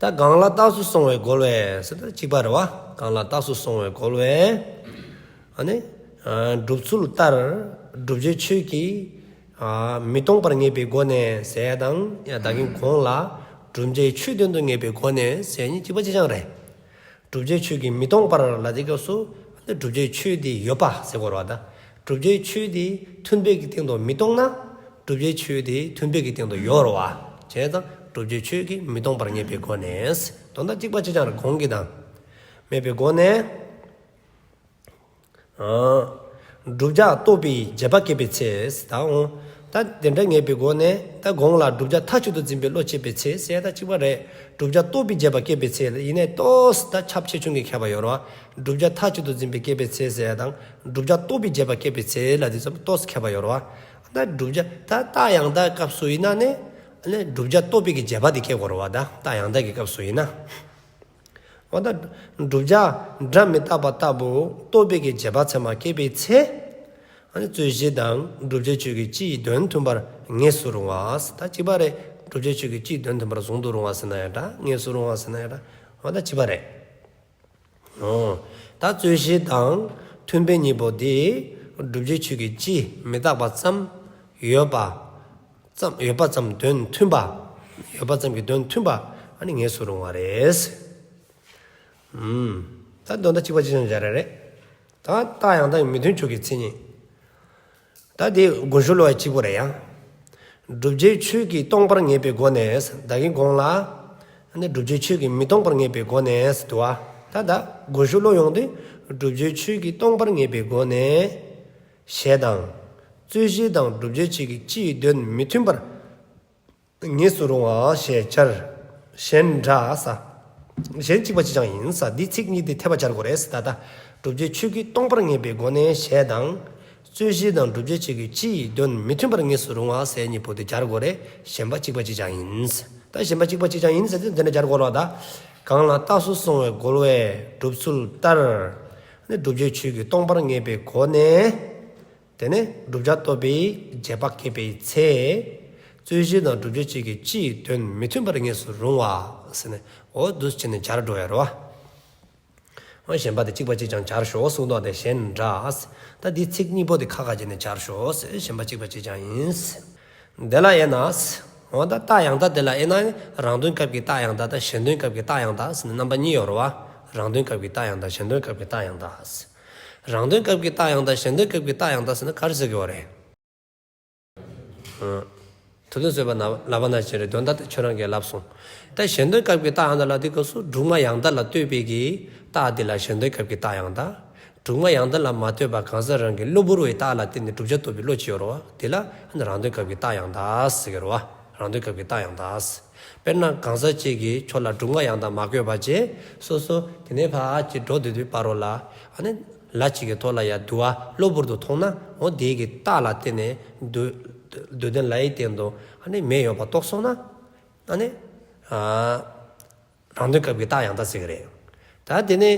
ད་གང་ལ་རྟགས་སུ་སོང་བས་རྒོལ་བས་ཟེར་ད་གཅིག་པ་རེད་བ། གང་ལ་རྟགས་སུ་སོང་བས་རྒོལ་བས། ཨ་ནི། ཨ་སྒྲུབ་ཚུལ་ལྟར་བསྒྲུབ་བྱའི་ཆོས་ཀྱིས་ཨ་མི་སྟོང་པར་ངེས་པའི་སྒོ་ནས་ཟེར་ཡ་དང་ཡ་ད་གིན་གོང་ལ་བསྒྲུབ་བྱའི་ཆོས་དོན་དུ་ངེས་པའི་སྒོ་ནས་ཟེར་ཡ་གཉིས་གཅིག་པ་གཅིག་རྐྱང་རེད། བསྒྲུབ་བྱའི་ཆོས་ཀྱིས་མི་སྟོང་པར་ལབ་དུས་སྐབས་སུ་བསྒྲུབ་བྱའི་ཆོས་དེ་ཡོད་པ་ཟེར་དགོས་རེད་བ་ད། བསྒྲུབ་བྱའི་ཆོས་དེ་མཐུན་དཔེ་གི་སྟེང་དུ་མི་སྟོང་ན། བསྒྲུབ་བྱའི་ཆོས་དེ་མཐུན་དཔེ་གི་སྟེང་དུ་ཡོད་རེད་བ། བྱས་ཙང་བསྒྲུབ་བྱའི་ཆོས་ཀྱིས་མི་སྟོང་པར་ངེས་པའི་སྒོ་ནས། དོན་དག་གཅིག་པ་གཅིག་རྐྱང་རེད། གོང་གི་དང་། མེད་པའི་སྒོ་ནས། ཨ་བསྒྲུབ་བྱ་རྟོགས་པའི་བྱེད་པ་སྐྱེད་པའི་ཚེ། ད་འོང་། ད་དེ་འདྲ་ངེས་པའི་སྒོ་ནས་ད་གོང་ལ་བསྒྲུབ་བྱ་མཐའ་གཅིག་ཏུ་འཛིན་པའི་བློ་སྐྱེད་པའི་ཚེ་ཟེར་ད་གཅིག་པ་རེད། བསྒྲུབ་བྱ་རྟོགས་པའི་བྱེད་པ་སྐྱེད་པའི་ཚེ་ཡིན་ནའི་ཏོག་ཙམ་ད་ཁྱབ་ཆེ་ཆུང་གི་ཁྱད་པར་ཡོད་རེད་བ། བསྒྲུབ་བྱ་མཐའ་གཅིག་ཏུ་འཛིན་པའི་སྐྱེད་པའི་ཚེ་ཟེར་ཡ་དང་བསྒྲུབ་བྱ་རྟོགས་པའི་བྱེད་པ་སྐྱེད་པའི་ཚེ་ལབ་དུས་ཙམ་ཏོག་ཙམ་ཁྱད་པར་ཡོད་རེད་བ། ད་བསྒྲུབ་བྱ་ད་རྟགས་ཡང་དག་སྐབས་སུ་ཡིན་ན་ནི་ཨ་ནི་བསྒྲུབ་བྱ་རྟོགས་པའི་གི་བྱེད་པ་དེ་སྐྱེད་དགོས་རེད་བ། ད་རྟགས་ཡང་དག་གི་སྐབས་སུ་ཡིན་ན། འོ་ད་བསྒྲུབ་བྱ་སྒྲ་མི་རྟག་པ་ལྟ་བུ་རྟོགས་པའི་གི་བྱེད་པ་ཚད་མ་སྐྱེད་པའི་ཚེ། ཨ་ནི་རྩོད་གཞི་དང་བསྒྲུབ་བྱའི་ཆོས་ཀྱི་སྤྱིའི་དོན་མཐུན་པར་ངེས་སུ་རུང་བ། ད་གཅིག་པ་རེད། བསྒྲུབ་བྱའི་ཆོས་ཀྱི་སྤྱིའི་དོན་མཐུན་པར་གཟུང་དུ་རུང་བ་ཟེར་ན་ཡང་འདྲ། ངེས་སུ་རུང་བ་ཟེར་ན་ཡང་འདྲ། འོ་ད་གཅིག་པ་རེད། འོ། ད་རྩོད་གཞི་དང་མཐུན་དཔེ་གཉིས་པོ་དེ་བསྒྲུབ་བྱའི་ཆོས་ཀྱི་སྤྱི་མི་རྟག་པ་ཙམ་ཡོད་པ་ཙམ་ཡོད་པ་ཙམ་དོན་མཐུན་པ། ཡོད་པ་ཙམ་གྱི་དོན་མཐུན་པ་ཨ་ནི་ངེས་སུ་རུང་བ་རེད། ཨུམ། ད་དོན་དག་གཅིག་པ་གཅིག་རྐྱང་རེད། ད་རྟགས་ཡང་དག་མི་མཐུན་ཕྱོགས་ཀྱི་མཚན་ཉིད། ད་དེ་དགོངས་ཞུ་ལོ་ཡ་གཅིག་པོ་རེད་ཡ། བསྒྲུབ་བྱའི་ཆོས་ཀྱིས་སྟོང་པར་ངེས་པའི་སྒོ་ནས། ད་གིན་གོང་ལ། ཨ་ནི་བསྒྲུབ་བྱའི་ཆོས་ཀྱིས་མི་སྟོང་པར་ངེས་པའི་སྒོ་ནས་འདུག་བ། ད་ད་དགོངས་ཞུ་ལོ་ཡོང་དུས་བསྒྲུབ་བྱའི་ཆོས་ཀྱིས་སྟོང་པར་ངེས་པའི་སྒོ་ནས། ཞེས་དང་། རྩོད་གཞི་དང་བསྒྲུབ་བྱའི་ཆོས་ཀྱི་སྤྱིའི་དོན་མི་མཐུན་པར་ངེས་སུ་རུང་བ་ཞེས་སྦྱར། གཞན་འདྲ་ས། གཞན་གཅིག་པ་གཅིག་རྐྱང་ཡིན་ས། འདི་ཚིག་གཉིས་དེ་འཐད་པ་སྦྱར་དགོས་རེད་ས། ད་ལྟ་བསྒྲུབ་བྱའི་ཆོས་ཀྱིས་སྟོང་པར་ངེས་པའི་སྒོ་ནས་ཞེས་དང་། རྩོད་གཞི་དང་བསྒྲུབ་བྱའི་ཆོས་ཀྱི་སྤྱིའི་དོན་མི་མཐུན་པར་ངེས་སུ་རུང་བ་ཟེར་གཉིས་པོ་དེ་སྦྱར་དགོས་རེད། གཞན་པ་གཅིག་པ་གཅིག་རྐྱང་ཡིན་ས། ད་གཞན་པ་གཅིག་པ་གཅིག་རྐྱང་ཡིན་ཟེར་དུས་འདི་འདྲ་སྦྱར་དགོས་རེད་བ། ད་གང་ལ་རྟགས་སུ་སོང་བའི་རྒོལ་བས་བསྒྲུབ་ཚུལ་ལྟར། ནི་བསྒྲུབ་བྱའི་ཆོས་ཀྱིས་སྟོང་པར་ངེས་པའི་སྒོ་ནས། དེ་ནས་བསྒྲུབ་བྱ་རྟོགས་པའི་བྱེད་པ་སྐྱེད་པའི་ཚེ། རྩོད་གཞི་དང་བསྒྲུབ་བྱའི་ཆོས་ཀྱི་སྤྱིའི་དོན་མི་མཐུན་པར་ངེས་སུ་རུང་བ་ཟེར་ནས་འོ་འདུག་བྱས་ནས་སྦྱར་འགྲོ་ཡ་རེད་བ། འོ་གཞན་པ་དེ་གཅིག་པ་གཅིག་རྐྱང་སྦྱར་ཞོག་གསུངས་འདུག་དེ་གཞན་འདྲ། ད་འདི་ཚིག་གཉིས་པོ་དེ་ཁ་ཁ་བྱས་ནས་སྦྱར་ཞོག་ཟེར། གཞན་པ་གཅིག་པ་གཅིག་རྐྱང་ཡིན། དེ་ལ་དབྱེ་ན། འོ་ད་རྟགས་ཡང་དག་དེ་ལ་དབྱེ་ན་རང་དོན་སྐབས་ཀྱི་རྟགས་ཡང་དག་དང་གཞན་དོན་སྐབས་ཀྱི་རྟགས་ཡང་དག་ཟེར་ནས་རྣམ་པ་གཉིས་ཡོད་རེད་བ། རང་དོན་སྐབས་ཀྱི་རྟགས་ཡང་དག་གཞན་དོན་སྐབས་ཀྱི་རྟགས་ཡང་དག་ཟེར། རང་དོན་སྐབས་ཀྱི་རྟགས་ཡང་དག་གཞན་དོན་སྐབས་ཀྱི་རྟགས་ཡང་དག་ཟེར་ན་ག་རེ་ཟེར་གྱི་ཡོད་རེད། ཨ། ཐུབ་བསྟན་བཟོད་པ་ན་ལབ་པ་ནང་བཞིན་རེད། དོན་དག་དེ་ཁྱོད་རང་གིས་ལབ་སོང་། ད་གཞན་དོན་སྐབས་ཀྱི་རྟགས་ཡང་དག་ལ་དེ་སྐབས་སུ་སྒྲུབ་ངག་ཡང་དག་ལ་ལྟོས་པའི་གི་རྟགས་དེ་ལ་གཞན་དོན་སྐབས་ཀྱི་རྟགས་ཡང་དག། སྒྲུབ་ངག་ཡང་དག་ལ་མ་ལྟོས་པ་གང་ཟག་རང་གི་གློ་བུར་བའི་རྟགས་ལ་བརྟེན་ནས་བསྒྲུབ་བྱ་རྟོགས་པའི་བློ་ཅིག་ཡོད་རེད་བ། དེ་ལ་ཨ་ནི་རང་དོན་སྐབས་ཀྱི་རྟགས་ཡང་དག་ཟེར་གྱི་རེད་བ། རང་དོན་སྐབས་ཀྱི་རྟགས་ཡང་དག་ཟེར། དཔེར་ན་གང་ཟག་གཅིག་གིས་ཁྱོད་ལ་སྒྲུབ་ངག་ཡང་དག་མ་བཀོད་པ་བྱས་སོ་སོ་དེ་ནས་ཕར་ཅིག་འགྲོ་སྡོད་དུས་བར་རོ་ལ་ཨ་ནི་ལ་གཅིག་གི་ཐོག་ལ་ཡ་དུ་བ་གློ་བུར་དུ་མཐོང་ན་འོ་དེ་གི་རྟགས་ལ་བརྟེན་ནས་སྡོད་སྡོད་དོན་ལ་ཡི་སྟེང་དུ་ཨ་ནི་མེ་ཡོད་པ་རྟོགས་སོང་ན་ཨ་ནི་ཨ། རང་དོན་སྐབས་ཀྱི་རྟགས་ཡང་དག་ཟེར་གྱི་རེད། ད་དེ་ནས་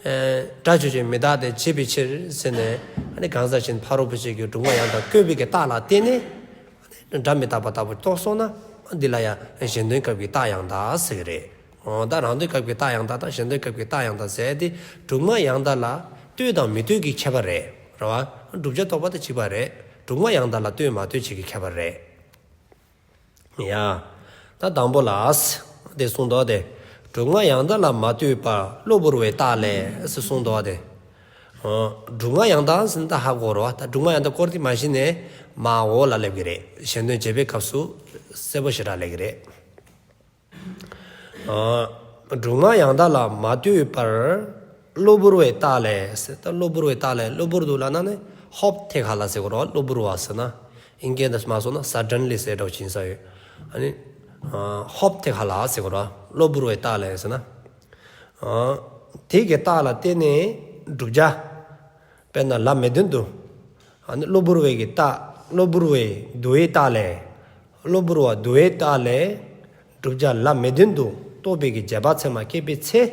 ཨ་སྒྲ་ཆོས་ཅན་མི་རྟག་སྟེ་བྱས་པའི་ཕྱིར་ཟེར་ནས་ཨ་ནི་གང་ཟག་གཞན་ཕ་རོལ་པོ་ཆེ་གི་སྒྲུབ་ངག་ཡང་དག་བཀོད་པའི་གི་རྟགས་ལ་བརྟེན་ནས་ཨ་ནི་སྒྲ་མི་རྟག་པ་ལྟ་བུ་རྟོགས་སོང་ན་འདི་ལ་ཡང་གཞན་དོན་སྐབས་ཀྱི་རྟགས་ཡང་དག་ཟེར་གྱི་རེད། ཨོ་ད་རང་དོན་སྐབས་ཀྱི་རྟགས་ཡང་དག་དང་གཞན་དོན་སྐབས་ཀྱི་རྟགས་ཡང་དག་ཟེར་དེ་དྲུག་སྔགས་ཡང་དག་ལ་ལྟོས་དང་མི་ལྟོས་ཀྱི་ཁྱད་པར་རེད། རེད་བ། བསྒྲུབ་བྱ་རྟོགས་པ་དང་གཅིག་པ་རེད། དྲུག་སྔགས་ཡང་དག་ལ་ལྟོས་མ་ལྟོས་བྱེད་ཀྱི་ཁྱད་པར་རེད། ཡ། ད་དང་པོ་ལ། དེ་གསུངས་འདུག་སྟེ། དྲུག་སྔགས་ཡང་དག་ལ་མ་ལྟོས་པར་གློ་བུར་བའི་རྟགས་ལས་ཟེར་གསུངས་འདུག་སྟེ། ཨོ། དྲུག་སྔགས་ཡང་དག་ཟེར་ན་ད་ཧ་གོ་རོ། ད་དྲུག་སྔགས་ཡང་དག་སྐོར་དེ་མ་གཞི་ནས་མར་འོག་ལ་སླེབས་ཀྱི་རེད། གཞན་དོན་རྗེས་དཔག་གི་སྐབས་སུ་གསལ་པོ་ཞེ་དྲག་སླེབས་ཀྱི་རེད། ཨོ། དྲུག་སྔགས་ཡང་དག་ལ་མ་ལྟོས་པར་གློ་བུར་བའི་རྟགས་ལས་ཟེར། ད་གློ་བུར་བའི་རྟགས་ལས། གློ་བུར་དུ་ལབ་ན་ནི་ཧོབ་ཐེ་ཁ་ལ་ཟེར་གོ་རོ། གློ་བུར་བ་ཟེར་ན། ཨིན་སྐད་དུ་མ་སོང་ན་སཱ་ཌན་ལི་ཟེར་འདྲ་བོ་ཅིག་ཡིན་ས་ཡོད། ཨ་ནི། ཨ། ཧོབ་ཐེ་ཁ་ལ་ཟེར་གོ་རོ། གློ་བུར་བའི་རྟགས་ལས་ཟེར་ན། ཨ། དེ་གི་རྟགས་ལ་བརྟེན་ནས་བསྒྲུབ་བྱ། དཔེར་ན་ལབ་མེད་དོན་དུ། ཨ་ནི་གློ་བུར་བའི་གི་རྟགས། གློ་བུར་བའི་དུ་བའི་རྟགས་ལས། གློ་བུར་བ་དུ་བའི་རྟགས་ལས། བསྒྲུབ་བྱ་ལབ་མེད་དོན་དུ་རྟོགས་པའི་གི་རྗེས་དཔག་ཚད་མ་སྐྱེས་པའི་ཚེ།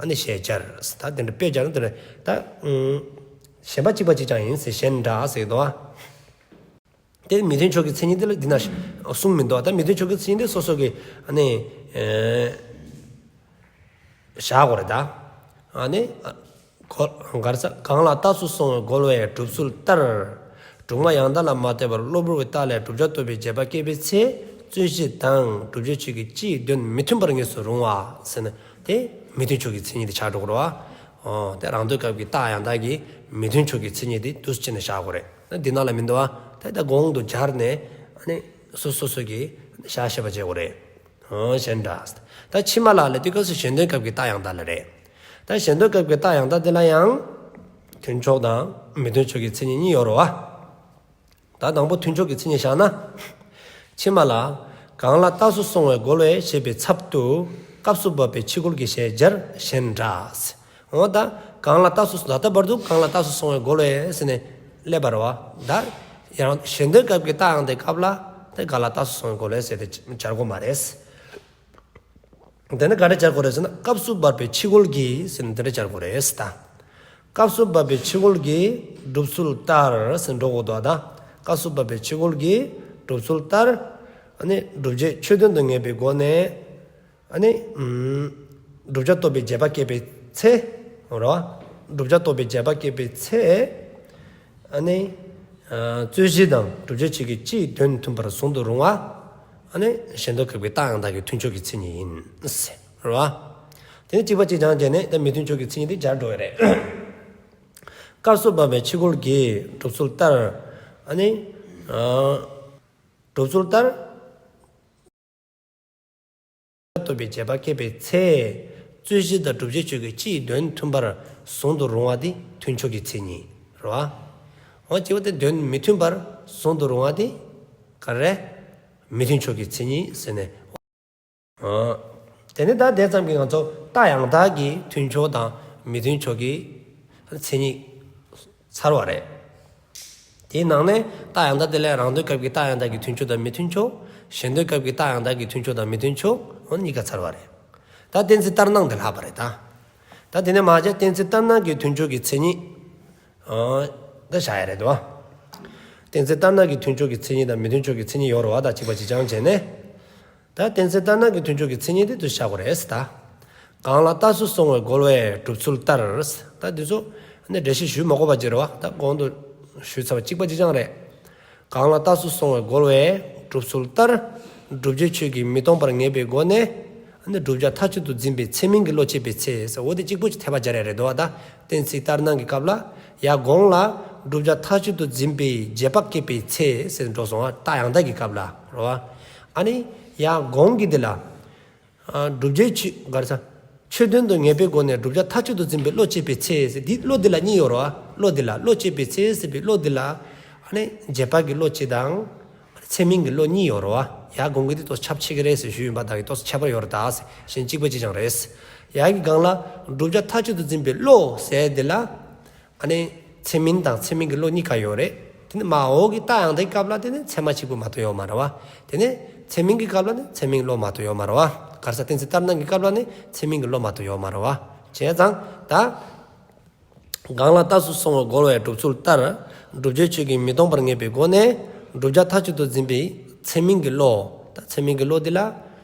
ཨ་ནི་ཞེས་སྦྱར། ད་དེ་འདྲ་དཔེ་སྦྱར་ན་དེ་འདྲ། ད་ཨུམ། གཞན་པ་གཅིག་པ་གཅིག་རྐྱང་ཡིན་ཟེར། གཞན་འདྲ་ཟེར་གྱི་འདུག་བ། དེ་མི་མཐུན་ཕྱོགས་ཀྱི་མཚན་ཉིད་དེ་ལ་འདི་ན་གསུངས་མི་འདུག། ད་མི་མཐུན་ཕྱོགས་ཀྱི་མཚན་ཉིད་དེ་སོ་སོ་གི་ཨ་ནི་ཨེ་བཞག་དགོས་རེད་ད། ཨ་ནི་གོ་ག་རེ་ཟེར། གང་ལ་རྟགས་སུ་སོང་བའི་རྒོལ་བས་གྲུབ་ཚུལ་ལྟར། དྲུག་སྔགས་ཡང་དག་ལ་མ་ལྟོས་པར་གློ་བུར་བའི་རྟགས་ལས་བསྒྲུབ་བྱ་རྟོགས་པའི་རྗེས་དཔག་སྐྱེས་པའི་ཚེ། རྩོད་གཞི་དང་བསྒྲུབ་བྱའི་ཆོས་ཀྱི་སྤྱིའི་དོན་མི་མཐུན་པར་ངེས་སུ་རུང་བ་ཟེར་ན། དེ་མི་མཐུན་ཕྱོགས་ཀྱི་མཚན་ཉིད་དེ་ཆགས་འགྲོ་གི་རེད་བ། ཨོ། དེ་རང་དོན་སྐབས་ཀྱི་རྟགས་ཡང་དག་གི་མི་མཐུན་ཕྱོགས་ཀྱི་མཚན་ཉིད་དེ་འདུག་སེ་བྱས་ནས་བཞག་དགོས་རེད། འདི་ནང་ལ་མི་འདུག་བ། ད་ད་གོང་དུ་སྦྱར་ནས་ཨ་ནི་སོ་སོ་སོ་གི་བཞག་ཤེས་པ་བྱེད་དགོས་རེད། ཨོ་གཞན་འདྲ། ད་ཕྱི་མ་ལ་ལ་དུས་སྐབས་སུ་གཞན་དོན་སྐབས་ཀྱི་རྟགས་ཡང་དག་ལ་རེད། ད་གཞན་དོན་སྐབས་ཀྱི་རྟགས་ཡང་དག་དེ་ལ་ཡང་མཐུན་ཕྱོགས་དང་མི་མཐུན་ཕྱོགས་ཀྱི་མཚན་ཉིད་གཉིས་ཡོད་རེད་བ། ད་དང་པོ་མཐུན་ཕྱོགས་ཀྱི་མཚན་ཉིད་བཞག་ན། ཕྱི་མ་ལ། གང་ལ་རྟགས་སུ་སོང་བའི་རྒོལ་བས་ཞེས་པའི་ཚབ་ཏུ་སྐབས་སུ་བབ་པའི་ཕྱི་རྒོལ་གྱི་ཞེས་སྦྱར། གཞན་འདྲ། འོ་ད་གང་ལ་རྟགས་སུ། ད་ལྟ་བར་དུ་གང་ལ་རྟགས་སུ་སོང་བའི་རྒོལ་བས་ཟེར་ནས་སླེབས་པ་རེད་བ། ད་ཡང་གཞན་དོན་སྐབས་ཀྱི་རྟགས་ཡང་དག་སྐབས་ལ་དེ་གང་ལ་རྟགས་སུ་སོང་བའི་རྒོལ་བས་ཟེར་དེ་སྦྱར་དགོས་མ་རེད། དེ་ནས་ག་འདྲ་སྦྱར་དགོས་རེད་ཟེར་ན། སྐབས་སུ་བབ་པའི་ཕྱི་རྒོལ་གྱི་ཟེར་ནས་དེ་འདྲ་སྦྱར་དགོས་རེད་ད། སྐབས་སུ་བབ་པའི་ཕྱི་རྒོལ་གྱི་གྲུབ་ཚུལ་ལྟར་ཟེར་འགྲོ་དགོས་འདུག་ད། སྐབས་སུ་བབ་པའི་ཕྱི་རྒོལ་གྱི་གྲུབ་ཚུལ་ལྟར། ཨ་ནི་བསྒྲུབ་བྱའི་ཆོས་དོན་དུ་ངེས་པའི་སྒོ་ནས། ཨ་ནི་ཨུམ། བསྒྲུབ་བྱ་རྟོགས་པའི་རྗེས་དཔག་སྐྱེས་པའི་ཚེ། རོ། བསྒྲུབ་བྱ་རྟོགས་པའི་རྗེས་དཔག་སྐྱེས་པའི་ཚེ། ཨ་ནི། ཨ། རྩོད་གཞི་དང་བསྒྲུབ་བྱའི་ཆོས་ཀྱི་སྤྱིའི་དོན་མཐུན་པར་གཟུང་དུ་རུང་བ། ཨ་ནི་གཞན་དོན་སྐབས་ཀྱི་རྟགས་ཡང་དག་གི་མཐུན་ཕྱོགས་ཀྱི་མཚན་ཉིད་ཡིན་ཟེར་རོ། དེ་ནི་གཅིག་པ་གཅིག་རྐྱང་བྱས་ནས་ད་མི་མཐུན་ཕྱོགས་ཀྱི་མཚན་ཉིད་དེ་སྦྱར་འགྲོ་ཡི་རེད། སྐབས་སུ་བབ་པའི་ཕྱི་རྒོལ་གྱི་གྲུབ་ཚུལ་ལྟར། ཨ་ནི། ཨ། གྲུབ་ཚུལ་ལྟར། རྟོགས་པའི་རྗེས་དཔག་སྐྱེས་པའི་ཚེ། རྩོད་གཞི་དང་བསྒྲུབ་བྱའི་ཆོས་ཀྱི་སྤྱིའི་དོན་མཐུན་པར་གཟུང་དུ་རུང་བ་དེ་མཐུན་ཕྱོགས་ཀྱི་མཚན་ཉིད་རེད་བ། འོ་གཅིག་པ་དེ་དོན་མི་མཐུན་པར་གཟུང་དུ་རུང་བ་དེ་ག་རེ། མི་མཐུན་ཕྱོགས་ཀྱི་མཚན་ཉིད་ཟེར་ནས། འོ། དེ་ནི་ད་དེ་ཙམ་གྱིས་ང་ཚོ་རྟགས་ཡང་དག་གི་མཐུན་ཕྱོགས་དང་མི་མཐུན་ཕྱོགས་ཀྱི་མཚན་ཉིད་ཚར་བ་རེད། དེའི་ནང་ནས་རྟགས་ཡང་དག་དེ་ལས་རང་དོན་སྐབས་ཀྱི་རྟགས་ཡང་དག་གི་མཐུན་ཕྱོགས་དང་མི་མཐུན་ཕྱོགས། གཞན་དོན་སྐབས་ཀྱི་རྟགས་ཡང་དག་གི་མཐུན་ཕྱོགས་དང་མི་མཐུན་ཕྱོགས། འོ་གཉིས་ཀ་ཚར་བ་རེད། ད་གཏན་ཚིགས་ལྟར་སྣང་དེ་ལྷག་པ་རེད་ད། ད་དེ་ནས་མ་བྱས་གཏན་ཚིགས་ལྟར་སྣང་གི་མཐུན་ཕྱོགས་ཀྱི་མཚན་ཉིད། ཨ། ད་བཞག་ཡ་རེད་དོ། གཏན་ཚིགས་ལྟར་སྣང་གི་མཐུན་ཕྱོགས་ཀྱི་མཚན་ཉིད་དང་མི་མཐུན་ཕྱོགས་ཀྱི་མཚན་ཉིད་ཡོད་རེད་བ། ད་གཅིག་པ་གཅིག་རྐྱང་བྱས་ནས། ད་གཏན་ཚིགས་ལྟར་སྣང་གི་མཐུན་ཕྱོགས་ཀྱི་མཚན་ཉིད་དེ་དུ་བཞག་དགོས་རེད་ད། གང་ལ་རྟགས་སུ་སོང་བའི་རྒོལ་བས་གྲུབ་ཚུལ་ལྟར། ད་འདི་ཚོ་ནི་འགྲེལ་བཤད་ཞུ་མ་དགོས་པ་ཅིག་རེད་བ། ད་གོང་དུ་ཞུས་ཚར་བ་གཅིག་པ་གཅིག་རྐྱང་རེད། གང་ལ་རྟགས་སུ་སོང་བའི་རྒོལ་བས་གྲུབ་ཚུལ་ལྟར། བསྒྲུབ་བྱའི་ཆོས་ཀྱིས་མི་སྟོང་པར་ངེས་པའི་སྒོ་ནས། ནི་བསྒྲུབ་བྱ་མཐའ་གཅིག་ཏུ་འཛིན་པའི་ཚད་མིན་གྱི་བློ་སྐྱེས་པའི་ཚེ་ཟེར། འོ་དེ་གཅིག་པོ་ཅིག་འཐད་པ་སྦྱར་ཡ་རེད་དོ། ད་གཏན་ཚིགས་ལྟར་སྣང་གི་སྐབས་ལ། ཡ་གོང་ལ་བསྒྲུབ་བྱ་མཐའ་གཅིག་ཏུ་འཛིན་པའི་རྗེས་དཔག་སྐྱེས་པའི་ཚེ་ཟེར་འགྲོ་སོང་བ། རྟགས་ཡང་དག་གི་སྐབས་ལ་རེད་བ། ཨ་ནི་ཡ་གོང་གི་འདི་ལ། ཨ། བསྒྲུབ་བྱའི་ཆོས་ག་རེ་ཟ། ཆོས་དོན་དུ་ངེས་པའི་སྒོ་ནས་བསྒྲུབ་བྱ་མཐའ་གཅིག་ཏུ་འཛིན་པའི་བློ་སྐྱེས་པའི་ཚེ་ཟེར། འདི་བློ་འདི་ལ་གཉིས་ཡོད་རེད་བ། བློ་འདི་ལ་བློ་སྐྱེས་པའི་ཚེ་ཟེར་བའི་བློ་འདི་ལ། ཨ་ནི་རྗེས་དཔག་གི་བློ་གཅིག་དང་། ཚད་མིན་གྱི་བློ་གཉིས་ཡོད་རེད་བ། ཡ་གོང་གི་འདི་ཏོག་ཙམ་ཁྱབ་ཆེ་གི་རེད་ཟེར་ཞུས་ཡིན་པ། ད་གི་ཏོག་ཙམ་ཁྱད་པར་ཡོད་རེད་ད་ཟེར། གཞན་གཅིག་པ་གཅིག་རྐྱང་རེད། ཡ་གི་སྒང་ལ་བསྒྲུབ་བྱ་མཐའ་གཅིག་ཏུ་འཛིན་པའི་བློ་ཟེར་འདི་ལ། ཨ་ནི་ཚད་མིན་དང་ཚད་མིན་གྱི་བློ་གཉིས་ཀ་ཡོད་རེད། དེ་ནི་མར་འོག་གི་རྟགས་ཡང་དག་གི་སྐབས་ལ་དེ་ནི་ཚད་མ་གཅིག་པུ་མ་གཏོགས་ཡོད་མ་རེད་བ། དེ་ནི་ཚད་མིན་གྱི་སྐབས་ལ་ནི་ཚད་མིན་གྱི་བློ་མ་གཏོགས་ཡོད་མ་རེད་བ། ག་རེ་ཟ། གཏན་ཚིགས་ལྟར་སྣང་གི་སྐབས་ལ་ནི་ཚད་མིན་གྱི་བློ་མ་གཏོགས་ཡོད་མ་རེད་བ། བྱས་ཙང་ད། གང་ལ་རྟགས་སུ་སོང་བའི་རྒོལ་བས་གྲུབ་ཚུལ་ལྟར། བསྒྲུབ་བྱའི་ཆོས་ཀྱིས་མི་སྟོང་པར་ངེས་པའི་སྒོ་ནས། བསྒྲུབ་བྱ་མཐའ་གཅིག་ཏུ་འཛིན་པའི་ཚད་མིན་གྱི་བློ། ད་ཚད་མིན་གྱི་བློ་འདི་ལ།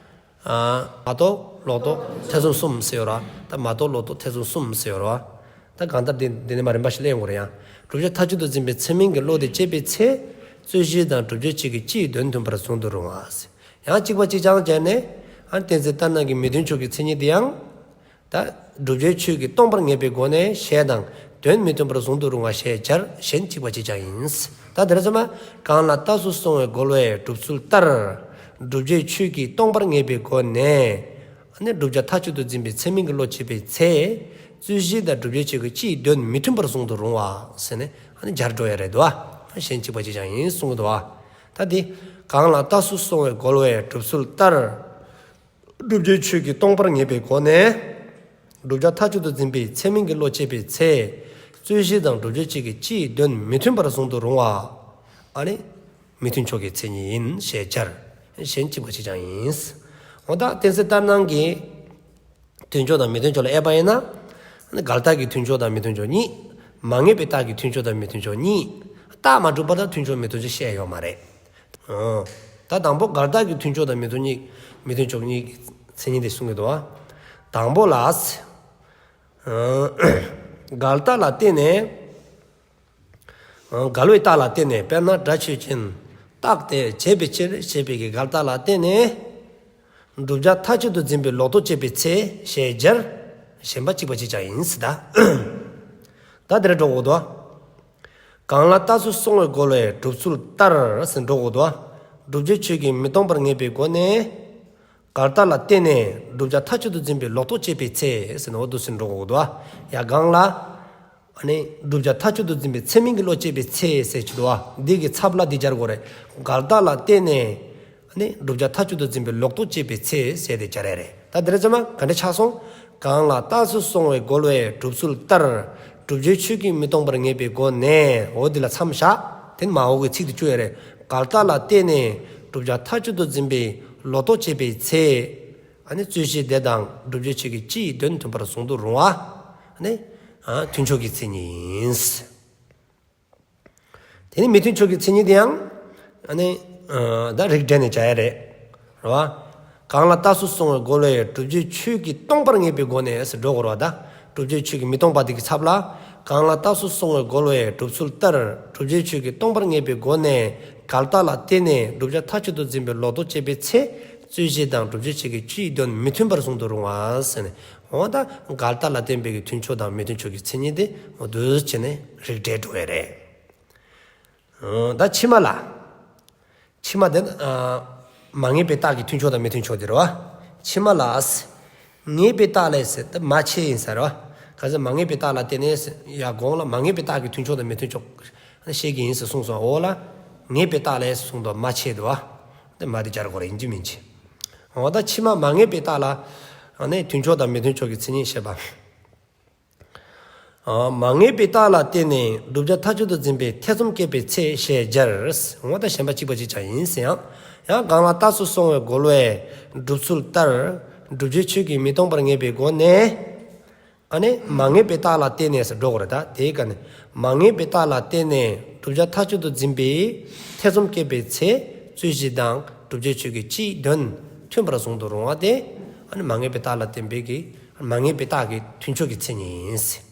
ཨ་མ་རྟོགས་ལོག་རྟོག་ཐེ་ཚོམ་གསུམ་ཟེར་ཡོད་རེད་བ། ད་མ་རྟོགས་ལོག་རྟོག་ཐེ་ཚོམ་གསུམ་ཟེར་ཡོད་རེད་བ། ད་གང་ལྟར་འདི་འདི་ནས་མར་རིམ་པ་བཞིན་ལེན་དགོས་རེད་ཡ། བསྒྲུབ་བྱ་མཐའ་གཅིག་ཏུ་འཛིན་པའི་ཚད་མིན་གྱི་བློ་དེ་སྐྱེས་པའི་ཚེ། རྩོད་གཞི་དང་བསྒྲུབ་བྱའི་ཆོས་ཀྱི་སྤྱིའི་དོན་མཐུན་པར་གཟུང་དུ་རུང་བ། ཡང་གཅིག་པ་གཅིག་རྐྱང་སྦྱར་ནས། ཨ་གཏན་ཚིགས་ལྟར་སྣང་གི་མི་མཐུན་ཕྱོགས་ཀྱི་མཚན་ཉིད་དེ་ཡང་། ད་བསྒྲུབ་བྱའི་ཆོས་ཀྱིས་སྟོང་པར་ངེས་པའི་སྒོ་ནས་ཞེས་དང་། དོན་མི་མཐུན་པར་གཟུང་དུ་རུང་བ་ཞེས་སྦྱར། གཞན་གཅིག་པ་གཅིག་རྐྱང་ཡིན། ད་དེ་རེད་ཚང་མ། གང་ལ་རྟགས་སུ་སོང་བའི་རྒོལ་བས་སྒྲུབ་ཚུལ་ལྟར། བསྒྲུབ་བྱའི་ཆོས་ཀྱིས་སྟོང་པར་ངེས་པའི་སྒོ་ནས། ཨ་ནི་བསྒྲུབ་བྱ་མཐའ་གཅིག་ཏུ་འཛིན་པའི་ཚད་མིན་གྱི་བློ་སྐྱེས་པའི་ཚེ། རྩོད་གཞི་དང་བསྒྲུབ་བྱའི་ཆོས་ཀྱི་སྤྱིའི་དོན་མི་མཐུན་པར་གཟུང་དུ་རུང་བ་ཟེར་ནས་ཨ་ནི་སྦྱར་འགྲོ་ཡ་རེད་དོ། གཞན་གཅིག་པ་གཅིག་རྐྱང་ཡིན་གསུང་གི་འདུག་བ། ད་འདི། གང་ལ་རྟགས་སུ་སོང་བའི་རྒོལ་བས་སྒྲུབ་ཚུལ་ལྟར། བསྒྲུབ་བྱའི་ཆོས་ཀྱིས་སྟོང་པར་ངེས་པའི་སྒོ་ནས། བསྒྲུབ་བྱ་མཐའ་གཅིག་ཏུ་འཛིན་པའི་ཚད་མིན་གྱི་བློ་སྐྱེས་པའི་ཚེ། རྩོད་གཞི་དང་བསྒྲུབ་བྱའི་ཆོས་ཀྱི་སྤྱིའི་དོན་མི་མཐུན་པར་གཟུང་དུ་རུང་བ། ཨ་ནི། མི་མཐུན་ཕྱོགས་ཀྱི་མཚན་ཉིད་ཡིན་ཞེས་སྦྱར། གཞན་གཅིག་པ་གཅིག་རྐྱང་ཡིན། འོ་ད་གཏན་ཚིགས་ལྟར་སྣང་གི་མཐུན་ཕྱོགས་དང་མི་མཐུན་ཕྱོགས་ལ་དབྱེ་བ་ཡིན་ན། འགལ་རྟགས་ཀྱི་མཐུན་ཕྱོགས་དང་མི་མཐུན་ཕྱོགས་གཉིས། མ་ངེས་པའི་རྟགས་ཀྱི་མཐུན་ཕྱོགས་དང་མི་མཐུན་ཕྱོགས་གཉིས། རྟགས་མ་གྲུབ་པ་དང་མཐུན་ཕྱོགས་མི་མཐུན་ཕྱོགས་བཤད་ཡོད་མ་རེད། ཨོ། ད་དང་པོ་འགལ་རྟགས་ཀྱི་མཐུན་ཕྱོགས་དང་མི་མཐུན་གཉིས། མི་མཐུན་ཕྱོགས་གཉིས་ཀྱི་མཚན་ཉིད་དེ་གསུང་གི་འདུག་བ། དང་པོ་ལ། ཨོ། འགལ་རྟགས་ལ་བརྟེན་ནས། ཨོ། འགལ་བའི་རྟགས་ལ་བརྟེན་ནས་དཔེར་ན་སྒྲ་ཆོས་ཅན། རྟག་སྟེ་བྱས་པའི་ཕྱིར་ཞེས་པའི་གི་འགལ་རྟགས་ལ་བརྟེན་ནས། བསྒྲུབ་བྱ་མཐའ་གཅིག་ཏུ་འཛིན་པའི་ལོག་རྟོག་སྐྱེས་པའི་ཚེ་ཞེས་སྦྱར། གཞན་པ་གཅིག་པ་གཅིག་རྐྱང་ཡིན་ཟེར་ད། ད་དེ་རེད་འགྲོ་དགོས་འདུག་བ། གང་ལ་རྟགས་སུ་སོང་བའི་རྒོལ་བས་སྒྲུབ་ཚུལ་ལྟར་ཟེར་འགྲོ་དགོས་འདུག་བ། བསྒྲུབ་བྱའི་ཆོས་ཀྱིས་མི་སྟོང་པར་ངེས་པའི་སྒོ་ནས། འགལ་རྟགས་ལ་བརྟེན་ནས་བསྒྲུབ་བྱ་མཐའ་གཅིག་ཏུ་འཛིན་པའི་ལོག་རྟོག་སྐྱེས་པའི་ཚེ་ཟེར་ནས་འོ་འདུག་ཟེར་འགྲོ་དགོས་འདུག་བ། ཡ་གང་ལ། ཨ་ནི་བསྒྲུབ་བྱ་མཐའ་གཅིག་ཏུ་འཛིན་པའི་ཚད་མིན་གྱི་བློ་སྐྱེས་པའི་ཚེ་ཟེར་གྱི་འདུག་བ། འདི་གི་ཚབ་ལ་འདི་སྦྱར་དགོས་རེད། འགལ་རྟགས་ལ་བརྟེན་ནས། ཨ་ནི་བསྒྲུབ་བྱ་མཐའ་གཅིག་ཏུ་འཛིན་པའི་ལོག་རྟོག་སྐྱེས་པའི་ཚེ་ཟེར་ཏེ་སྦྱར་ཡ་རེད། ད་འདི་རེད་ཚང་མ་ག་འདྲ་ཆགས་སོང་། གང་ལ་རྟགས་སུ་སོང་བའི་རྒོལ་བས་སྒྲུབ་ཚུལ་ལྟར། བསྒྲུབ་བྱའི་ཆོས་ཀྱིས་མི་སྟོང་པར་ངེས་པའི་སྒོ་ནས། འོ་འདི་ལ་མཚམས་བཞག་དེ་ནས་མར་འོག་གི་ཚིག་དེ་བཅུག་ཡ་རེད། འགལ་རྟགས་ལ་བརྟེན་ནས་བསྒྲུབ་བྱ་མཐའ་གཅིག་ཏུ་འཛིན་པའི་ལོག་རྟོག་སྐྱེས་པའི་ཚེ། ཨ་ནི་རྩོད་གཞི་དེ་དང་བསྒྲུབ་བྱའི་ཆོས་ཀྱི་སྤྱིའི་དོན་མཐུན་པར་གཟུང་དུ་རུང་བ། ཨ་ནི་ཨ་མཐུན་ཕྱོགས་ཀྱི་མཚན་ཉིད་ཡིན། དེ་ནི་མི་མཐུན་ཕྱོགས་ཀྱི་མཚན་ཉིད་དེ་ཡང་། ཨ་ནི་ཨ་ད་རིགས་འགྲེ་ནས་བྱ་ཡ་རེད། རེད་བ། གང་ལ་རྟགས་སུ་སོང་བའི་རྒོལ་བས་བསྒྲུབ་བྱའི་ཆོས་ཀྱིས་སྟོང་པར་ངེས་པའི་སྒོ་ནས་ཟེར་འགྲོ་དགོས་རེད་བ་ད། བསྒྲུབ་བྱའི་ཆོས་ཀྱིས་མི་སྟོང་པ་དེ་གི་ཚབ་ལ། གང་ལ་རྟགས་སུ་སོང་བའི་རྒོལ་བས་སྒྲུབ་ཚུལ་ལྟར། བསྒྲུབ་བྱའི་ཆོས་ཀྱིས་སྟོང་པར་ངེས་པའི་སྒོ་ནས། འགལ་རྟགས་ལ་བརྟེན་ནས་བསྒྲུབ་བྱ་མཐའ་གཅིག་ཏུ་འཛིན་པའི་ལོག་རྟོག་སྐྱེས་པའི་ཚེ། རྩོད་གཞི་དང་བསྒྲུབ་བྱའི་ཆོས་ཀྱི་སྤྱིའི་དོན་མི་མཐུན་པར་གཟུང་དུ་རུང་བ་ཟེར་ནས། འོ་ད་འགལ་རྟགས་ལ་བརྟེན་པའི་གི་མཐུན་ཕྱོགས་དང་མི་མཐུན་ཕྱོགས་ཀྱི་མཚན་ཉིད་དེ་འོ་འདུག་བྱས་ནས་རིགས་འགྲེ་འགྲོ་ཡ་རེད། ཨོ་ད་ཕྱི་མ་ལ། ཕྱི་མ་དེ་ཨ་མ་ངེས་པའི་རྟགས་ཀྱི་མཐུན་ཕྱོགས་དང་མི་མཐུན་ཕྱོགས་དེ་རེད་བ། ཕྱི་མ་ལ། ངེས་པའི་རྟགས་ལས་ཟེར་ད་མ་ཕྱི་ཡིན་ས་རེད་བ། ག་ཚོད་མ་ངེས་པའི་རྟགས་ལ་བརྟེན་ནས་ཟེར་ཡ་གོང་ལ་མ་ངེས་པའི་རྟགས་ཀྱི་མཐུན་ཕྱོགས་དང་མི་མཐུན་ཕྱོགས་ཤེས་ཀྱི་ཡིན་ཟེར་གསུངས་སོང་། འོ་ལ་ངེས་པའི་རྟགས་ལས་གསུངས་དོ་མ་ཕྱི་དོ་བ། དེ་མ་དེ་སྦྱར་དགོས་རེད་ཡིན་གཅིག་མིན་གཅིག་འོ་ད་ཕྱི་མ་མ་ངེས་པའི་རྟགས་ལ་ཨ་ནི་མཐུན་ཕྱོགས་དང་མི་མཐུན་ཕྱོགས་ཀྱི་མཚན་ཉིད་བཤད་པ། ཨ་མ་ངེས་པའི་རྟགས་ལ་བརྟེན་ནས་བསྒྲུབ་བྱ་མཐའ་གཅིག་ཏུ་འཛིན་པའི་ཐེ་ཚོམ་སྐྱེས་པའི་ཚེ་ཞེས་སྦྱར། འོ་ད་གཞན་པ་གཅིག་པ་གཅིག་རྐྱང་ཡིན་ཟེར་ཡང་། ཡང་གང་ལ་རྟགས་སུ་སོང་བའི་རྒོལ་བས་སྒྲུབ་ཚུལ་ལྟར། བསྒྲུབ་བྱའི་ཆོས་ཀྱིས་མི་སྟོང་པར་ངེས་པའི་སྒོ་ནས། ཨ་ནི་མ་ངེས་པའི་རྟགས་ལ་བརྟེན་ནས་ཟེར་འགྲོ་དགོས་རེད་ད། དེའི་སྐབས་ནས་མ་ངེས་པའི་རྟགས་ལ་བརྟེན་ནས་བསྒྲུབ་བྱ་མཐའ་གཅིག་ཏུ་འཛིན་པའི་ཐེ་ཚོམ་སྐྱེས་པའི་ཚེ། རྩོད་གཞི་དང་བསྒྲུབ་བྱའི་ཆོས་ཀྱི་སྤྱིའི་དོན་མཐུན་པར་གཟུང་དུ་རུང་བ་སྟེ། ཨ་ནི་མ་ངེས་པའི་རྟགས་ལ་བརྟེན་པའི་གི་མ་ངེས་པའི་རྟགས་ཀྱི་མཐུན་ཕྱོགས་ཀྱི་མཚན་ཉིད་ཡིན།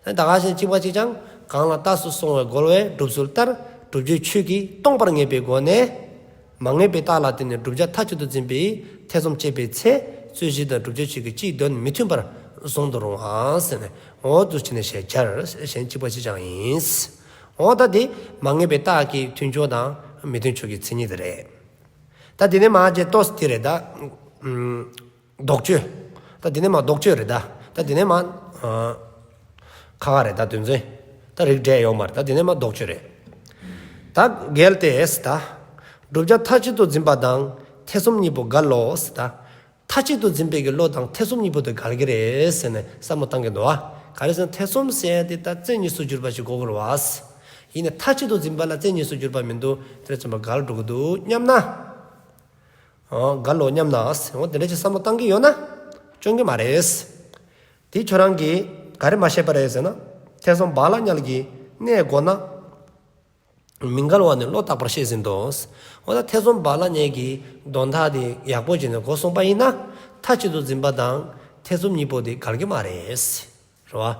ད་ག་ཞེན་གཅིག་པ་གཅིག་ཀྱང་གང་ལ་རྟགས་སུ་སོང་བའི་རྒོལ་བས་སྒྲུབ་ཚུལ་ལྟར་བསྒྲུབ་བྱའི་ཆོས་ཀྱིས་སྟོང་པར་ངེས་པའི་སྒོ་ནས། མ་ངེས་པའི་རྟགས་ལ་བརྟེན་ནས་བསྒྲུབ་བྱ་མཐའ་གཅིག་ཏུ་འཛིན་པའི་ཐེ་ཚོམ་སྐྱེས་པའི་ཚེ། རྩོད་གཞི་དང་བསྒྲུབ་བྱའི་ཆོས་ཀྱི་སྤྱིའི་དོན་མི་མཐུན་པར་གཟུང་དུ་རུང་བ་ཟེར་ནས་འོ་འདུག་བྱས་ནས་ཞེས་སྦྱར། གཞན་གཅིག་པ་གཅིག་ཀྱང་ཡིན། འོ་ད་དེ་མ་ངེས་པའི་རྟགས་ཀྱི་མཐུན་ཕྱོགས་དང་མི་མཐུན་ཕྱོགས་ཀྱི་མཚན་ཉིད་དེ་རེད། ད་དེ་ནས་མ་བྱས་ཏོག་ཙམ་དེ་རེད་ད། ཨུམ། ལྡོག་ཕྱོགས། ད་དེ་ནས་མ་ལྡོག་ཕྱོགས་རེད་ད། ད་དེ་ནས་མ། ཨ། ཁ་ཁ་རེད་ད་དོན་ཚན། ད་རིགས་འགྲེ་ཡོད་མ་རེད་ད་དེ་ནས་མ་ལྡོག་ཕྱོགས་རེད། ད་གལ་ཏེ་ཟེར་ད། བསྒྲུབ་བྱ་མཐའ་གཅིག་ཏུ་འཛིན་པ་དང་ཐེ་ཚོམ་གཉིས་པོ་འགལ་ལོ་ཟེར་ད། མཐའ་གཅིག་ཏུ་འཛིན་པའི་གི་བློ་དང་ཐེ་ཚོམ་གཉིས་པོ་དེ་འགལ་གྱི་རེད་ཟེར་ནས་བསམ་བློ་བཏང་གི་འདུག་བ། ག་རེ་ཟེར་ན་ཐེ་ཚོམ་ཟེར་ཡ་དེ་ད་རྩེ་གཉིས་སུ་གྱུར་པ་ཞིག་གོ་དགོས་རེད་བ། ཡིན་ནའི་མཐའ་གཅིག་ཏུ་འཛིན་པ་ལ་རྩེ་གཉིས་སུ་གྱུར་པ་མི་འདུག་དེ་རེད་ཚང་མ་འགལ་འགྲོ་གི་འདུག་སྙམ་ན། འོ་འགལ་ལོ་སྙམ་ན། འོ་དེ་འདྲ་ཅིག་བསམ་བློ་བཏང་གི་ཡོད་ན། སྐྱོན་གྱི་མ་རེད། དེ་ཁྱོད་རང་གིས་ག་རེ་མ་ཤེས་པ་རེད་ཟེར་ན། ཐེ་ཚོམ་བག་ལ་ཉལ་གྱི་གནས་དགོས་ན། མི་འགལ་བ་ནི་བློ་བརྟག་པར་ཤེས་ཟིན་ཏོ། འོ་ད་ཐེ་ཚོམ་བག་ལ་ཉལ་གྱི་དོན་དག་དེ་ཡག་པོ་བྱས་ནས་མགོ་སོང་པ་ཡིན་ན་མཐའ་གཅིག་ཏུ་འཛིན་པ་དང་ཐེ་ཚོམ་གཉིས་པོ་དེ་འགལ་གྱི་མ་རེད། རེད་བ།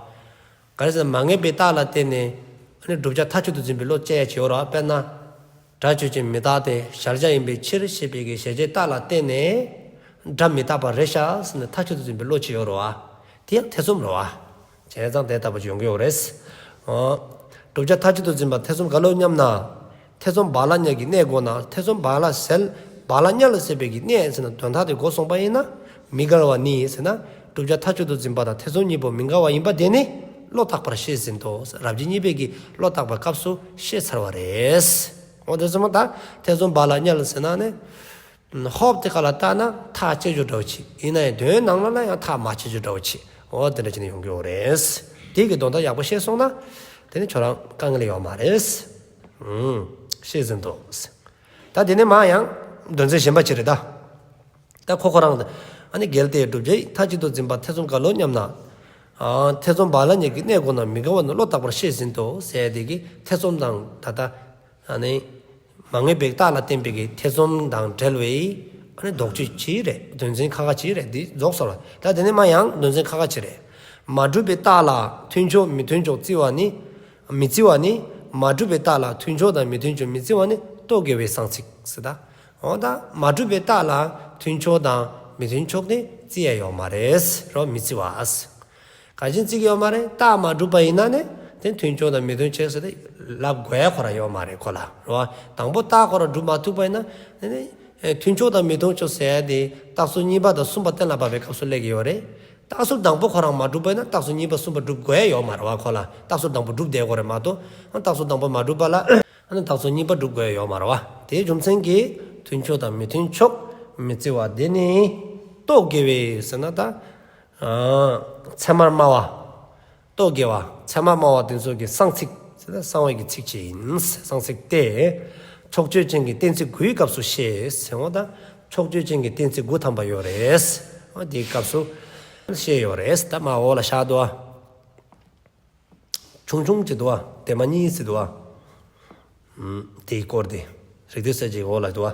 ག་རེ་ཟེར་ན་མ་ངེས་པའི་རྟགས་ལ་བརྟེན་ནས་ཨ་ནི་བསྒྲུབ་བྱ་མཐའ་གཅིག་ཏུ་འཛིན་པའི་བློ་སྐྱེ་ཡ་ཅིག་ཡོད་རེད་བ། དཔེར་ན། སྒྲ་ཆོས་ཅན་མི་རྟག་སྟེ་གཞལ་བྱ་ཡིན་པའི་ཕྱིར་ཞེས་པའི་གི་གཞལ་བྱའི་རྟགས་ལ་བརྟེན་ནས་སྒྲ་མི་རྟག་པ་རེད་ཤག་ཟེར་ནས་མཐའ་གཅིག་ཏུ་འཛིན་པའི་བློ་ཅིག་ཡོད་རེད་བ། དེ་ཡང་ཐེ་ཚོམ་རེད་བ། བྱས་ཙང་དེ་ལྟ་བུ་ཅིག་ཡོང་གི་ཡོད་རེད། འོ། བསྒྲུབ་བྱ་མཐའ་གཅིག་ཏུ་འཛིན་པ་ཐེ་ཚོམ་ག་ལོ་སྙམ་ན། ཐེ་ཚོམ་བག་ལ་ཉལ་གྱི་གནས་གོ་ན། ཐེ་ཚོམ་བག་ལ་ཟེར། བག་ལ་ཉལ་ཟེར་བའི་གི་གནས་ཟེར་ན་དོན་དག་དེ་མགོ་སོང་པ་ཡིན་ན། མི་འགལ་བ་ནི་ཟེར་ན། བསྒྲུབ་བྱ་མཐའ་གཅིག་ཏུ་འཛིན་པ་དང་ཐེ་ཚོམ་གཉིས་པོ་མི་འགལ་བ་ཡིན་པ་དེ་ནི་བློ་བརྟག་པར་ཤེས་ཟིན་ཏོ། རབ་བྱེད་གཉིས་པའི་གི་བློ་བརྟག་པའི་སྐབས་སུ་ཤེས་ཚར་བ་རེད། འོ་དེ་ཚོ་མ་ད་ཐེ་ཚོམ་བག་ལ་ཉལ་ཟེར་ན་ནི། ཧོབ་དེ་ག་ལ་བལྟས་ན་ཐག་བཅད་རྒྱུ་འདྲ་བོ་ཅིག་ཡིན་ན་ཡང་དོན་ནང་ལ་ཡང་ཐག་མ་བཅད་རྒྱུ་འདྲ་བོ་ཅིག་འོ་དེ་འདྲ་བྱས་ནས་ཡོང་གི་ཡོད་རེད། དེ་གི་དོན་དག་ཡག་པོ་ཤེས་སོང་ན། དེ་ནི་ཁྱོད་རང་དཀའ་ངལ་ཡོད་མ་རེད། ཨུམ། ཤེས་ཟིན་ཏོ། ད་དེ་ནས་མ་ཡང་དོན་ཚན་གཞན་པ་ཅིག་རེད་ད། ད་ཁོ་ཁོ་རང་ཨ་ནི་གལ་ཏེ་བསྒྲུབ་བྱའི་མཐའ་གཅིག་ཏུ་འཛིན་པ་ཐེ་ཚོམ་ག་ལོ་སྙམ་ན། ཨ་ཐེ་ཚོམ་བག་ལ་ཉལ་གྱི་གནས་གོ་ན་མི་འགལ་བ་ནི་བློ་བརྟག་པར་ཤེས་ཟིན་ཏོ་ཟེར་དེ་གི་ཐེ་ཚོམ་དང་ད་ལྟ་ཨ་ནི་མ་ངེས་པའི་རྟགས་ལ་བརྟེན་པའི་གི་ཐེ་ཚོམ་དང་བྲལ་བའི་ཨ་ནི་ལྡོག་ཕྱོགས་ཅིག་རེད། དོན་ཚན་ཁ་ཁ་ཅིག་རེད། འདི་རྫོགས་སོང་བ། ད་དེ་ནས་མ་ཡང་དོན་ཚན་ཁ་ཁ་ཅིག་རེད། མ་གྲུབ་པའི་རྟགས་ལ་མཐུན་ཕྱོགས་མི་མཐུན་ཕྱོགས་བརྩི་བ་ནི། མི་བརྩི་བ་ནི། མ་གྲུབ་པའི་རྟགས་ལ་མཐུན་ཕྱོགས་དང་མི་མཐུན་ཕྱོགས་མི་བརྩི་བ་ནི་རྟོག་གེ་བའི་གསང་ཚིག་ཟེར་ད། འོ་ད་མ་གྲུབ་པའི་རྟགས་ལ་མཐུན་ཕྱོགས་དང་མི་མཐུན་ཕྱོགས་དེ་བརྩི་ཡ་ཡོད་མ་རེད་རོ། མི་བརྩི་བ། ག་ཅིན་བརྩི་གི་ཡོད་མ་རེད། རྟགས་མ་གྲུབ་པ་ཡིན་ན་ནི་དེ་མཐུན་ཕྱོགས་དང་མི་མཐུན་ཕྱོགས་ཟེར་ཏེ་ལབ་དགོས་ཡ་ཁོ་རང་ཡོད་མ་རེད་ཁོ་ལ་རོ། དང་པོ་རྟགས་ཁོ་རང་གྲུབ་མ་ཐུབ་པ་ཡིན་ན་ནི་མཐུན་ཕྱོགས་དང་མི་མཐུན་ཕྱོགས་ཟེར་ཡ་དེ་རྟགས་ཚུལ་གཉིས་པ་དང་གསུམ་པ་གཏན་ལ་ཕབ་པའི་སྐབས་སུ་སླེབས་ཀྱི་ཡོད་རེད། རྟགས་ཚུལ་དང་པོ་ཁོ་རང་མ་གྲུབ་པ་ཡིན་ན་རྟགས་ཚུལ་གཉིས་པ་གསུམ་པ་སྒྲུབ་དགོས་ཡ་ཡོད་མ་རེད་བ། ཁོ་ལ་རྟགས་ཚུལ་དང་པོ་གྲུབ་བསྡད་དགོས་རེད་མ་གཏོགས། རྟགས་ཚུལ་དང་པོ་མ་གྲུབ་པ་ལ་རྟགས་ཚུལ་གཉིས་པ་སྒྲུབ་དགོས་ཡ་ཡོད་མ་རེད་བ། དེའི་རྒྱུ་མཚན་གྱིས་མཐུན་ཕྱོགས་དང་མི་མཐུན་ཕྱོགས་མི་བརྩི་བ་དེ་ནི་རྟོག་གེ་བའི་ཟེར་ན་ད། ཚད་མར་སྨྲ་བ། རྟོག་གེ་བ། ཚད་མར་སྨྲ་བ་དེ་ཚོ་གི་གསང་ཚིག་ཟེར་ན་གསང་བའི་གི་ཚིག་ཅིག་ཡིན། གསང་ཚིག་སྟེ། ཕྱོགས་ཆོས་ཅན་གྱི་གཏན་ཚིགས་དགུའི་སྐབས་སུ་ཤེས་ཟེར་བ་དང་། ཕྱོགས་ཆོས་ཅན་གྱི་གཏན་ཚིགས་དགུ་ཐམ་པ་ཡོད་རེད། འོ་དེའི་སྐབས་སུ་ཤེས་ཡོད་རེད། ད་མ་འོག་ལ་བཞག་འདུག་བ། ཆུང་ཆུང་ཅིག་འདུག་བ། དེ་མ་གཉིས་ཅིག་འདུག་བ། དེའི་སྐོར་དེ་རིགས་གཏེར་གསལ་བྱེད་འོག་ལ་འདུག་བ།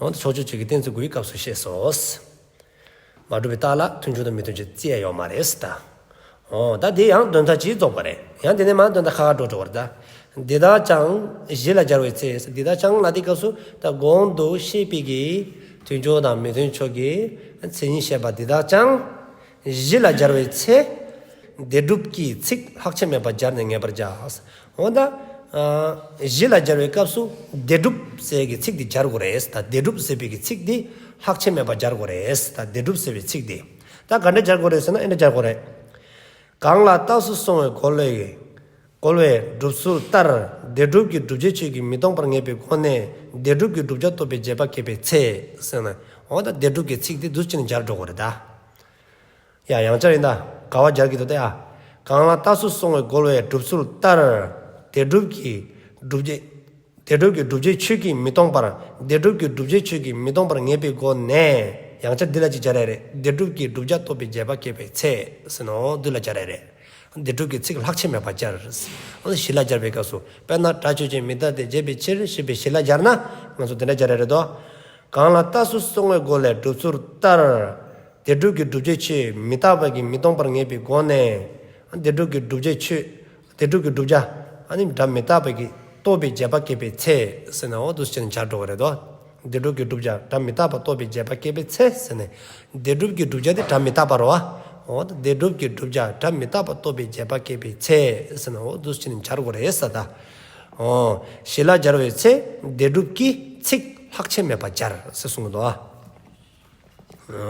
འོ་ད་ཕྱོགས་ཆོས་ཅན་གྱི་གཏན་ཚིགས་དགུའི་སྐབས་སུ་ཤེས་སོ། མ་གྲུབ་པའི་རྟགས་ལ་མཐུན་ཕྱོགས་དང་མི་མཐུན་ཕྱོགས་བརྩི་ཡ་ཡོད་མ་རེད་ཟེར་ད། འོ་ད་དེ་ཡང་དོན་དག་ཅིག་རྫོགས་པ་རེད། ཡང་དེ་ནས་མ་དོན་དག་ཁ་ཁ་འགྲོ་འགྲོ་བ་རེད་ད། འདི་དག་ཀྱང་གཞི་ལ་སྦྱར་བའི་ཚེ། འདི་དག་ཀྱང་ལ་དེའི་སྐབས་སུ་ད་གོང་དུ་བཤད་པའི་གི་མཐུན་ཕྱོགས་དང་མི་མཐུན་ཕྱོགས་ཀྱི་མཚན་ཉིད་བཤད་པ་འདི་དག་ཀྱང་གཞི་ལ་སྦྱར་བའི་ཚེ། སྡེ་སྒྲུབ་ཀྱི་ཚིག་ལྷག་ཆད་མེད་པར་སྦྱར་ནས་ངེས་པར་བྱ། འོ་ད། གཞི་ལ་སྦྱར་བའི་སྐབས་སུ་སྡེ་སྒྲུབ་ཟེར་གྱི་ཚིག་འདི་སྦྱར་དགོས་རེད། ད་སྡེ་སྒྲུབ་ཟེར་བའི་གི་ཚིག་འདི་ལྷག་ཆད་མེད་པར་སྦྱར་དགོས་རེད། ད་སྡེ་སྒྲུབ་ཟེར་བའི་ཚིག་འདི། ད་ག་འདྲ་སྦྱར་དགོས་རེད་ཟེར་ན་ཨེ་འདྲ་སྦྱར་དགོས་རེད། གང་ལ་རྟགས་སུ་སོང་བའི་རྒོལ་བས། རྒོལ་བས་སྒྲུབ་ཚུལ་ལྟར་སྡེ་སྒྲུབ་ཀྱི་སྒྲུབ་བྱའི་ཆོས་ཀྱིས་མི་སྟོང་པར་ངེས་པའི་སྒོ་ནས་སྡེ་སྒྲུབ་ཀྱི་བསྒྲུབ་བྱ་རྟོགས་པའི་རྗེས་དཔག་སྐྱེས་པའི་ཚེ་ཟེར་ན། འོ་ད་སྡེ་སྒྲུབ་ཀྱི་ཚིག་འདི་འདུག་སེ་བྱས་ནས་སྦྱར་འགྲོ་དགོས་རེད་ད། ཡ་ཡང་བསྐྱར་ཡིན་ད། ག་བ་སྦྱར་གྱི་འདུག་ད་ཡ། གང་ལ་རྟགས་སུ་སོང་བའི་རྒོལ་བས་སྒྲུབ་ཚུལ་ལྟར། སྡེ་སྒྲུབ་ཀྱི་བསྒྲུབ་བྱའི། སྡེ་སྒྲུབ་ཀྱི་བསྒྲུབ་བྱའི་ཆོས་ཀྱིས་མི་སྟོང་པར། སྡེ་སྒྲུབ་ཀྱི་བསྒྲུབ་བྱའི་ཆོས་ཀྱིས་མི་སྟོང་པར་ངེས་པའི་སྒོ་ནས། ཡང་བསྐྱར་འདི་ལ་ཅིག་སྦྱར་ཡ་རེད། སྡེ་སྒྲུབ་ཀྱི་བསྒྲུབ་བྱ་རྟོགས་པའི་རྗེས་དཔག་སྐྱེས་པའི་ཚེ་ཟེར་ནོ་འདི་ལ་སྦྱར་ཡ་རེད། སྡེ་སྒྲུབ་ཀྱི་ཚིག་ལྷག་ཆད་མེད་པར་སྦྱར། གཞི་ལ་སྦྱར་བའི་སྐབས་སུ་དཔེར་ན་སྒྲ་ཆོས་ཅན་མི་རྟག་སྟེ་བྱས་པའི་ཕྱིར་ཞེས་པའི་གཞི་ལ་སྦྱར་ན་ང་ཚོ་འདི་འདྲ་སྦྱར་ཡ་རེད་དོ། གང་ལ་རྟགས་སུ་སོང་བའི་རྒོལ་བས་སྒྲུབ་ཚུལ་ལྟར། སྡེ་སྒྲུབ་ཀྱི་བསྒྲུབ་བྱའི་ཆོས་མི་རྟག་པ་གིས་མི་སྟོང་པར་ངེས་པའི་སྒོ་ནས། སྡེ་སྒྲུབ་ཀྱི་བསྒྲུབ་བྱའི་ཆོས། སྡེ་སྒྲུབ་ཀྱི་བསྒྲུབ་བྱ། ཨ་ནི་སྒྲ་མི་རྟག་པ་གིས་རྟོགས་པའི་རྗེས་དཔག་སྐྱེས་པའི་ཚེ་ཟེར་ན་འོ་འདུག་སེ་བྱས་ནས་སྦྱར་འགྲོ་གི་རེད་དོ། སྡེ་སྒྲུབ་ཀྱི་བསྒྲུབ་བྱ་སྒྲ་མི་རྟག་པ་རྟོགས་པའི་རྗེས་དཔག་སྐྱེས་པའི་ཚེ་ཟེར་ནས། སྡེ་སྒྲུབ་ཀྱི་བསྒྲུབ་བྱ་དེ་སྒྲ་མི་རྟག་པ་རེད་བ། འོ་ད་སྡེ་སྒྲུབ་ཀྱི་བསྒྲུབ་བྱ་སྒྲ་མི་རྟག་པ་རྟོགས་པའི་རྗེས་དཔག་སྐྱེས་པའི་ཚེ་ཟེར་ན་འོ་འདུག་སེ་བྱས་ནས་སྦྱར་དགོས་རེད་ཟེར་ད། འོ། གཞི་ལ་སྦྱར་བའི་ཚེ་སྡེ་སྒྲུབ་ཀྱི་ཚིག་ལྷག་ཆད་མེད་པར་སྦྱར་ཟེར་གསུངས་འདུག་ཨ།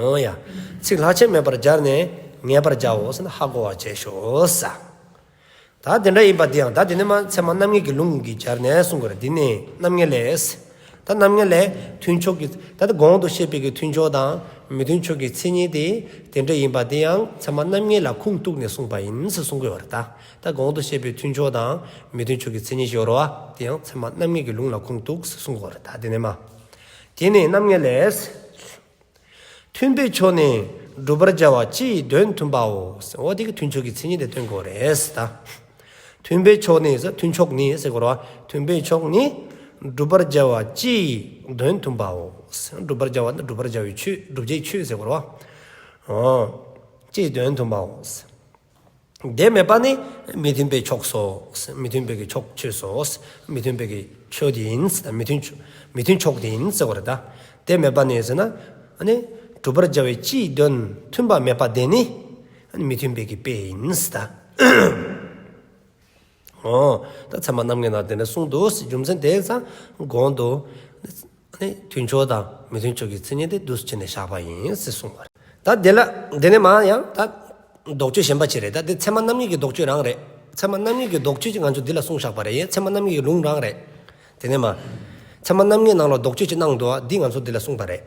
འོ་ཡ། ཚིག་ལྷག་ཆད་མེད་པར་སྦྱར་ནས་ངེས་པར་བྱའོ་ཟེར་ན་ཧ་གོ་བར་བྱས་ཤོག་ཟེར། ད་དེ་འདྲ་ཡིན་པ་དེ་ཡང་ད་དེ་ནས་མ་ཚད་མ་རྣམ་ངེས་ཀྱི་ལུང་གིས་སྦྱར་ནས་གསུང་གི་རེད། འདི་ནི་རྣམ་ངེས་ལས། ད་རྣམ་ངེས་ལས་མཐུན་ཕྱོགས་ཀྱི་ད་ལྟ་གོང་དུ་བཤད་པའི་གི་མཐུན་ཕྱོགས་དང་མི་མཐུན་ཕྱོགས་ཀྱི་མཚན་ཉིད་དེ་དེ་འདྲ་ཡིན་པ་དེ་ཡང་ཚད་མ་རྣམ་ངེས་ལ་ཁུངས་གཏུགས་ནས་གསུངས་པ་ཡིན་ཟེར་གསུང་གི་ཡོད་རེད་ད། ད་གོང་དུ་བཤད་པའི་མཐུན་ཕྱོགས་དང་མི་མཐུན་ཕྱོགས་ཀྱི་མཚན་ཉིད་ཡོད་རེད་བ། དེ་ཡང་ཚད་མ་རྣམ་ངེས་ཀྱི་ལུང་ལ་ཁུངས་གཏུགས་ཟེར་གསུང་གི་ཡོད་རེད་ད། དེ་ནས་མ། དེ་ནི་རྣམ་ངེས་ལས། མཐུན་པའི་ཕྱོགས་ནི་བསྒྲུབ་པར་བྱ་བ་སྤྱི་ཡི་དོན་མཐུན་པའོ། འོ་དེ་གི་མཐུན་ཕྱོགས་ཀྱི་མཚན་ཉིད་དེ་སྟོན་དགོས་རེད་ད། མཐུན་པའི་ཕྱོགས་ནི་ཟེར། མཐུན་ཕྱོགས་ནི་ཟེར་གོ་ར། མཐུན་པའི་ཕྱོགས་ནི་སྒྲུབ་པར་བྱ་བ་སྤྱིའི་དོན་མཐུན་པའོ། སྒྲུབ་པར་བྱ་བ་ནི་སྒྲུབ་པར་བྱ་བའི་ཆོས། བསྒྲུབ་བྱའི་ཆོས་ཟེར་གོ་ར། ཨོ། སྤྱིའི་དོན་མཐུན་པའོ། དེ་མེད་པ་ནི་མི་མཐུན་པའི་ཕྱོགས་སོ། མི་མཐུན་པའི་གི་ཕྱོགས་ཆོས་སོ། མི་མཐུན་པའི་གི་ཆོས་དེ་ཡིན། མི་མཐུན་ཕྱོགས། མི་མཐུན་ཕྱོགས་དེ་ཡིན་ཟེར་གོ་ར་ད། དེ་མེད་པ་ནི་ཟེར་ན། ཨ་ནི་སྒྲུབ་པར་བྱ་བའི་སྤྱིའི་དོན་མཐུན་པ་མེད་པ་དེ་ནི་མི་མཐུན་པའི་གི་དཔེ་ཡིན་ད། ཨོ། ད་ཚད་མ་རྣམ་ངེས་ནང་དེ་འདྲ་གསུངས་འདུག། རྒྱུ་མཚན་དེ་ཙང་གོང་དུ་ནི་མཐུན་ཕྱོགས་དང་མི་མཐུན་ཕྱོགས་ཀྱི་མཚན་ཉིད་དེ་འདུས་བྱས་ནས་བཞག་པ་ཡིན་ཟེར་གསུངས་པ་རེད། ད་དེ་ལ་དེ་ནས་མ་ཡང་ད་ལྡོག་ཆོས་གཞན་པ་ཅིག་རེད། ད་དེ་ཚད་མ་རྣམ་ངེས་ཀྱི་ལྡོག་ཆོས་རང་རེད། ཚད་མ་རྣམ་ངེས་ཀྱི་ལྡོག་ཆོས་ཅིག་ང་ཚོ་འདི་ལ་གསུངས་བཞག་པ་རེད། ཡང་ཚད་མ་རྣམ་ངེས་ཀྱི་ལུང་རང་རེད། དེ་ནས་མ་ཚད་མ་རྣམ་ངེས་ནང་ལ་ལྡོག་ཆོས་ཅིག་གནང་འདུག། འདི་ང་ཚོ་འདི་ལ་གསུངས་པ་རེད།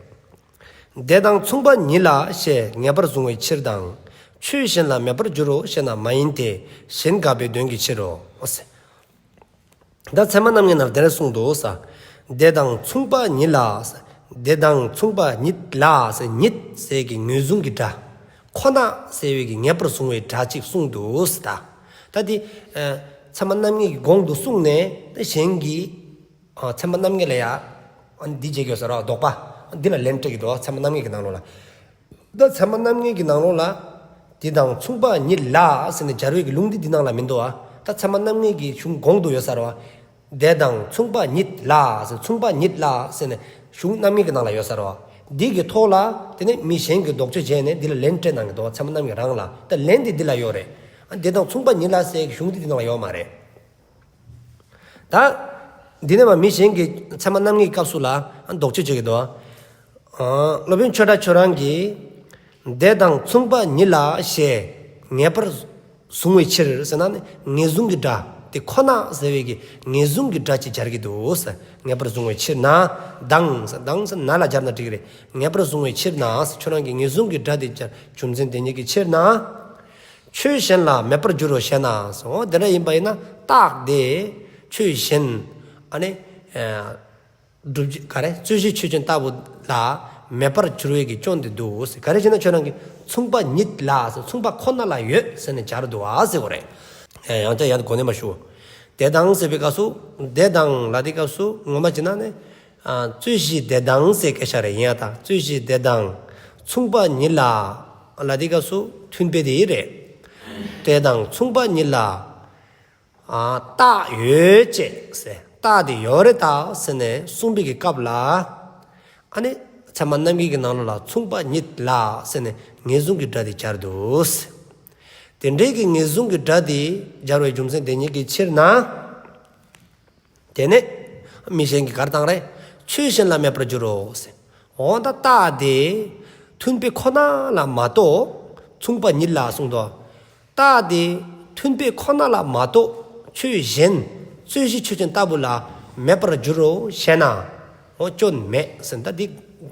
དེ་དང་མཚུངས་པ་ཉིད་ལ་ཞེས་ངེས་པར་བཟུང་བའི་ཕྱིར་དང་། ཆོས་གཞན་ལ་མེད་པར་འགྱུར་རོ་ཞེ་ན། མ་ཡིན་ཏེ། གཞན་དགག་པའི་དོན་གྱི་ཕྱིར་རོ། ད་ཚད་མ་རྣམ་ངེས་ནང་དེ་འདྲ་གསུངས་འདུག་ས། དེ་དང་མཚུངས་པ་ཉིད་ལ། དེ་དང་མཚུངས་པ་ཉིད་ལ་ཟེར། ཉིད་ཟེར་གྱི་ངེས་བཟུང་གི་སྒྲ། ཁོ་ན་ཟེར་བའི་གི་ངེས་པར་བཟུང་བའི་སྒྲ་ཅིག་གསུངས་འདུག་ས། ད་ད་དེ་ཚད་མ་རྣམ་ངེས་ཀྱི་གོང་དུ་གསུངས་ནས་ད་གཞན་གྱི་ཨ། ཚད་མ་རྣམ་ངེས་ལ་ཡ། ཨ་ནི་འདི་བྱེད་ཀྱི་ཡོད་ས་རེད་པ། ལྡོག་པ། འདི་ལ་ལན་སྤྲད་ཀྱི་འདུག་པ། ཚད་མ་རྣམ་ངེས་ཀྱི་ནང་ལོགས་ལ། ད་ཚད་མ་རྣམ་ངེས་ཀྱི་ནང་ལོགས་ལ། དེ་དང་མཚུངས་པ་ཉིད་ལ་ཟེར་ནས་སྦྱར་བའི་གི་ལུང་འདི་འདི་ནང་ལ་མི་འདུག་པ། ད་ཚད་མ་རྣམ་ངེས་ཀྱི་གཞུང་གོང་དུ་ཡོད་ས་རེད་པ། དེ་དང་མཚུངས་པ་ཉིད་ལ་ཟེར། མཚུངས་པ་ཉིད་ལ་ཟེར་ནས་གཞུང་རྣམ་ངེས་ཀྱི་ནང་ལ་ཡོད་ས་རེད་པ། འདི་གི་ཐོག་ལ་དེ་ནས་མི་གཞན་གྱི་ལྡོག་ཆོས་བྱས་ནས་འདི་ལ་ལན་སྤྲད་གནང་གི་འདུག་པ། ཚད་མ་རྣམ་ངེས་རང་ལ། ད་ལན་འདི་འདི་ལ་ཡོད་རེད། ཨ། དེ་དང་མཚུངས་པ་ཉིད་ལ་ཟེར་གྱི་གཞུང་འདི་འདི་ནང་ལ་ཡོད་མ་རེད། ད། འདི་ནས་མ་མི་གཞན་གྱི་ཚད་མ་རྣམ་ངེས་སྐབས་སུ་ལ་ལྡོག་ཆོས་བྱེད་ཀྱི་འདུག། ཨ། སློབ་དཔོན་ཆོས་གྲགས་ཁྱོད་རང་གིས། དེ་དང་མཚུངས་པ་ཉིད་ལ་ཞེས་ངེས་པར་བཟུང་བའི་ཕྱིར་ཟེར་ན་ནི་ངེས་བཟུང་གི་སྒྲ། དེ་ཁོ་ན་ཟེར་བའི་གི་ངེས་བཟུང་གི་སྒྲ་ཅིག་སྦྱར་གྱི་འདུག་ཟེར། ངེས་པར་བཟུང་བའི་ཕྱིར་ན། དང་ཟེར། དང་ཟེར་ན་ལ་སྦྱར་ན་འགྲིག་གི་རེད། ངེས་པར་བཟུང་བའི་ཕྱིར་ན་ཟེར། ཁྱོད་རང་གིས་ངེས་བཟུང་གི་སྒྲ་དེ་སྦྱར། རྒྱུ་མཚན་དེ་ཉིད་ཀྱི་ཕྱིར་ན། ཆོས་གཞན་ལ་མེད་པར་འགྱུར་རོ་ཞེ་ན་ཟེར། འོ་དེ་འདྲ་ཡིན་པ་ཡིན་ན་རྟགས་དེ་ཆོས་གཞན། ཨ་ནི། ཨ། སྒྲུབ་བྱེད་ག་རེ་རྩོད་གཞི་ཆོས་ཅན་ལྟ་བུ་ལ་མེད་པར་འགྱུར་བའི་གི་སྐྱོན་དེ་འདུག་ཟེར། ག་རེ་བྱས་ན་ཁྱོད་རང་གིས་མཚུངས་པ་ཉིད་ལ་ཟེར། མཚུངས་པ་ཁོ་ན་ལ་ཡོད་ཟེར་ནས་སྦྱར་འདུག་པ་ཟེར་གོ་རེད། ཨེ། ཡང་བསྐྱར་ཡང་གོ་ནས་མ་ཞུ། དེ་དང་ཟེར་བའི་སྐབས་སུ། དེ་དང་ལ་དེའི་སྐབས་སུ་ངོ་མ་བྱས་ན་ནི། ཨ། རྩོད་གཞི་དེ་དང་ཟེར་སྐད་ཆ་རེད། ཡིན་ཡང་ད་རྩོད་གཞི་དེ་དང་མཚུངས་པ་ཉིད་ལ་ལ་དེའི་སྐབས་སུ་མཐུན་དཔེ་དེ་རེད། དེ་དང་མཚུངས་པ་ཉིད་ལ། ཨ། རྟགས་ཡོད་ཅེས་ཟེར། རྟགས་དེ་ཡོད་རེད་ད་ཟེར་ནས་གསུངས་པའི་གི་སྐབས་ལ། ཨ་ནི་ཚད་མ་རྣམ་ངེས་ཀྱི་ནང་ལོགས་ལ་མཚུངས་པ་ཉིད་ལ་ཟེར་ནས་ངེས་བཟུང་གི་སྒྲ་དེ་སྦྱར་འདུག་ཟེར། དེ་འདྲའི་གི་ངེས་བཟུང་གི་སྒྲ་དེ་སྦྱར་བའི་རྒྱུ་མཚན་དེ་ཉིད་ཀྱི་ཕྱིར་ན། དེ་ནས་མི་གཞན་གྱིས་ག་རེ་བཏང་རེད། ཆོས་གཞན་ལ་མེད་པར་འགྱུར་རོ་ཟེར། འོ་ད་རྟགས་དེ་མཐུན་དཔེ་ཁོ་ན་ལ་མ་གཏོགས། མཚུངས་པ་ཉིད་ལ་གསུངས་འདུག། རྟགས་དེ་མཐུན་དཔེ་ཁོ་ན་ལ་མ་གཏོགས་ཆོས་གཞན་རྩོད་གཞི་ཆོས་ཅན་ལྟ་བུ་ལ་མེད་པར་འགྱུར་རོ་ཞེ་ན། འོ་སྐྱོན་མེད་ཟེར། ད་འདི་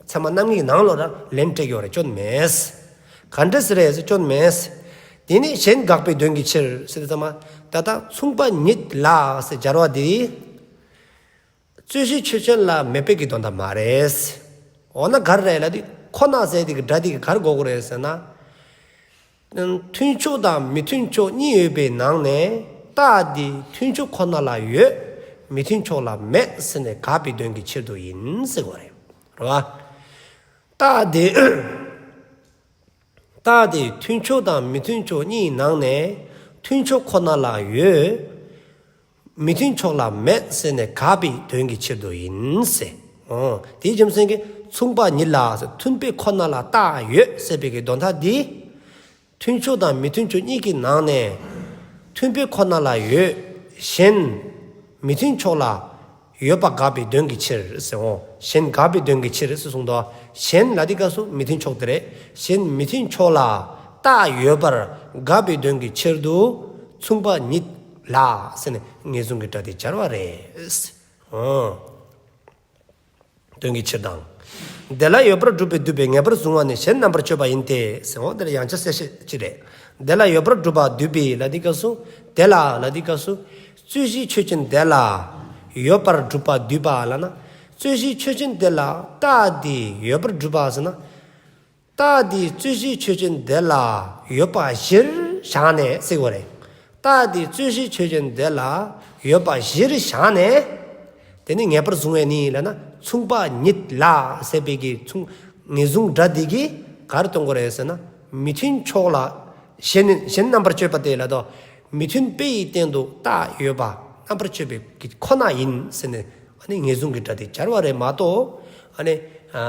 ཚད་མ་རྣམ་ངེས་ཀྱི་ནང་ལོགས་ལ་ལན་སྤྲད་ཀྱི་ཡོད་རེད། སྐྱོན་མེད་ཟེར། ག་འདྲ་ཟེར་རེད་ཟེར། སྐྱོན་མེད་ཟེར། དེ་ནི་གཞན་དགག་པའི་དོན་གྱི་ཕྱིར་ཟེར་དུས་ཙམ་པ། ད་ལྟ་མཚུངས་པ་ཉིད་ལ་ཟེར་སྦྱར་བ་དེ། རྩོད་གཞི་ཆོས་ཅན་ལ་མེད་པའི་གི་དོན་དག་མ་རེད། འོ་ན་ག་རེ་རེད་ལབ་དུས་ཁོ་ན་ཟེར་དེ་གི་སྒྲ་དེ་གི་ག་རེ་གོ་དགོས་རེད་ཟེར་ན། མཐུན་ཕྱོགས་དང་མི་མཐུན་ཕྱོགས་གཉིས་ཡོད་པའི་ནང་ནས་རྟགས་དེ་མཐུན་ཕྱོགས་ཁོ་ན་ལ་ཡོད། མི་མཐུན་ཕྱོགས་ལ་མེད་ཟེར་ནས་དགག་པའི་དོན་གྱི་ཕྱིར་དུ་ཡིན་ཟེར་དགོས་རེད། རེད་བ། རྟགས་དེ། རྟགས་དེ་མཐུན་ཕྱོགས་དང་མི་མཐུན་ཕྱོགས་གཉིས་ནང་ནས་མཐུན་ཕྱོགས་ཁོ་ན་ལ་ཡོད། མི་མཐུན་ཕྱོགས་ལ་མེད་ཟེར་ནས་དགག་པའི་དོན་གྱི་ཕྱིར་དུ་ཡིན་ཟེར། འོ། དེའི་རྒྱུ་མཚན་གྱིས་མཚུངས་པ་ཉིད་ལ་ཟེར། མཐུན་དཔེ་ཁོ་ན་ལ་རྟགས་ཡོད་ཟེར་བའི་གི་དོན་དག་འདི། མཐུན་ཕྱོགས་དང་མི་མཐུན་ཕྱོགས་གཉིས་ཀྱི་ནང་ནས་མཐུན་དཔེ་ཁོ་ན་ལ་ཡོད། གཞན་མི་མཐུན་ཕྱོགས་ལ་ཡོད་པ་དགག་པའི་དོན་གྱི་ཕྱིར་ཟེར། འོ། གཞན་དགག་པའི་དོན་གྱི་ཕྱིར་ཟེར་གསུངས་འདུག། གཞན་ལ་དེའི་སྐབས་སུ་མི་མཐུན་ཕྱོགས་དེ་རེད། གཞན་མི་མཐུན་ཕྱོགས་ལ་རྟགས་ཡོད་པར་དགག་པའི་དོན་གྱི་ཕྱིར་དུ་མཚུངས་པ་ཉིད་ལ་ཟེར་ནས་ངེས་བཟུང་གི་སྒྲ་དེ་སྦྱར་བ་རེད། འོ། དོན་གྱི་ཕྱིར་དང་། དེ་ལ་ཡོད་པར་སྒྲུབ་པས་བསྡུས་པའི་ངེས་པར་བཟུང་བ་ནི་གཞན་རྣམ་པར་གཅོད་པ་ཡིན་ཏེ། ཟེར། འོ་དེ་ལ་ཡང་ཆ་གསལ་བཤད་ཅིག་རེད། དེ་ལ་ཡོད་པར་སྒྲུབ་པ་བསྡུས་པའི་ལ་དེའི་སྐབས་སུ། དེ་ལ་ལ་དེའི་སྐབས་སུ། རྩོད་གཞི་ཆོས་ཅན་དེ་ལ་ཡོད་པར་སྒྲུབ་པ་བསྡུས་པ་ལབ་ན། རྩོད་གཞི་ཆོས་ཅན་དེ་ལ་རྟགས་དེ་ཡོད་པར་སྒྲུབ་པ་ཟེར་ན། རྟགས་དེ་རྩོད་གཞི་ཆོས་ཅན་དེ་ལ་ཡོད་པ་གཞིར་བཞག་ནས་ཟེར་བ་རེད། རྟགས་དེ་རྩོད་གཞི་ཆོས་ཅན་དེ་ལ་ཡོད་པ་གཞིར་བཞག་ནས། དེ་ནི་ངེས་པར་བཟུང་བས་ནི་ལབ་ན་མཚུངས་པ་ཉིད་ལ་ཟེར་བའི་གི་མཚུངས་ངེས་བཟུང་སྒྲ་དེ་གིས་ག་རེ་སྟོན་དགོས་རེད་ཟེར་ན། མི་མཐུན་ཕྱོགས་ལ་གཞན་གཞན་རྣམ་པར་གཅོད་པ་སྟེ་ལབ་དོ། མི་མཐུན་དཔེ་ཡི་སྟེང་དུ་རྟགས་ཡོད་པ་རྣམ་པར་གཅོད་པའི་གི་ཁོ་ན་ཡིན་ཟེར་ནས་ཨ་ནི་ངེས་བཟུང་གི་སྒྲ་དེ་སྦྱར་བ་རེད་མ་གཏོགས། ཨ་ནི་ཨ།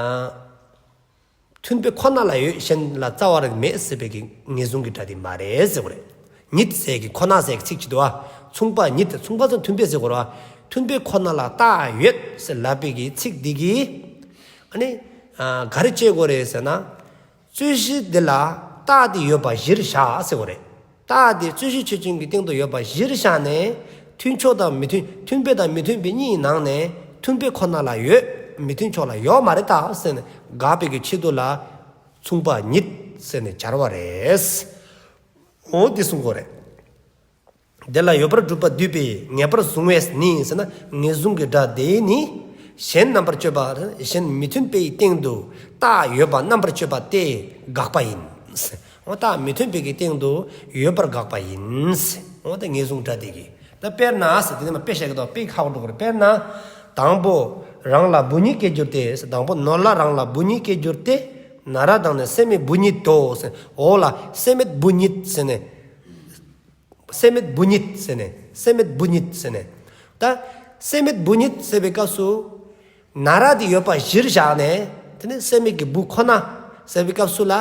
མཐུན་དཔེ་ཁོ་ན་ལ་ཡོད་གཞན་ལ་རྩ་བ་རེ་མེད་ཟེར་བའི་གི་ངེས་བཟུང་གི་སྒྲ་དེ་མ་རེད་ཟེར་བ་རེད། ཉིད་ཟེར་གི་ཁོ་ན་ཟེར་གི་ཚིག་ཅིག་འདུག་བ། མཚུངས་པ་ཉིད་དེ་མཚུངས་པ་ཚོ་མཐུན་དཔེ་ཟེར་དགོས་རེད་བ། མཐུན་དཔེ་ཁོ་ན་ལ་རྟགས་ཡོད་ཟེར་ལབ་པའི་གི་ཚིག་འདི་གིས་ཨ་ནི་ཨ་ག་རེ་བྱེད་དགོས་རེད་ཟེར་ན། རྩོད་གཞི་འདི་ལ་རྟགས་འདི་ཡོད་པ་གཞིར་བཞག་ཟེར་དགོས་རེད། རྟགས་འདི་རྩོད་གཞི་ཆོས་ཅན་གྱི་སྟེང་དུ་ཡོད་པ་གཞིར་བཞག་ནས། མཐུན་ཕྱོགས་དང་མི་མཐུན་མཐུན་དཔེ་དང་མི་མཐུན་དཔེ་གཉིས་ནང་ནས་མཐུན་དཔེ་ཁོ་ན་ལ་ཡོད། མི་མཐུན་ཕྱོགས་ལ་ཡོད་མ་རེད་ད་ཟེར་ནས་དགག་པའི་གི་ཆེད་དུ་ལ་མཚུངས་པ་ཉིད་ཟེར་ནས་སྦྱར་བ་རེད། འོ་འདི་གསུང་དགོས་རེད། དེ་ལ་ཡོད་པར་སྒྲུབ་པ་འདུས་པས་ངེས་པར་བཟུང་བས་ནི་ཟེར་ན། ངེས་བཟུང་གི་སྒྲ་དེ་ནི་གཞན་རྣམ་པར་གཅོད་པ། གཞན་མི་མཐུན་དཔེ་ཡི་སྟེང་དུ་རྟགས་ཡོད་པ་རྣམ་པར་གཅོད་པ་སྟེ་དགག་པ་ཡིན། འོ་རྟགས་མི་མཐུན་དཔེ་གི་སྟེང་དུ་ཡོད་པར་དགག་པ་ཡིན། འོ་ད་ངེས་བཟུང་སྒྲ་དེ་གིས། ད་དཔེར་ན་ཟེར་དེ་ནས་མ་དཔེ་བཤད་ཀྱི་འདུག་དཔེ་ཁག་པོ་འགྲོ་གི་རེད། དཔེར་ན། དང་པོ་རང་ལ་བུ་གཉིས་སྐྱེས་གྱུར་ཏེ་ཟེར། དང་པོ་ནོར་ལ་རང་ལ་བུ་གཉིས་སྐྱེས་གྱུར་ཏེ། ན་ར་དང་ནི་སྲེད་མེད་བུ་ཉིད་དོ་ཟེར། འོ་ལ་སྲེད་མེད་བུ་ཉིད་ཟེར་ནས། སྲེད་མེད་བུ་ཉིད་ཟེར་ནས། སྲེད་མེད་བུ་ཉིད་ཟེར་ནས། ད་སྲེད་མེད་བུ་ཉིད་ཟེར་བའི་སྐབས་སུ། ན་ར་དེ་ཡོད་པ་གཞིར་བཞག་ནས། དེ་ནི་སྲེད་མེད་ཀྱི་བུ་ཁོ་ན་ཟེར་བའི་སྐབས་སུ་ལ།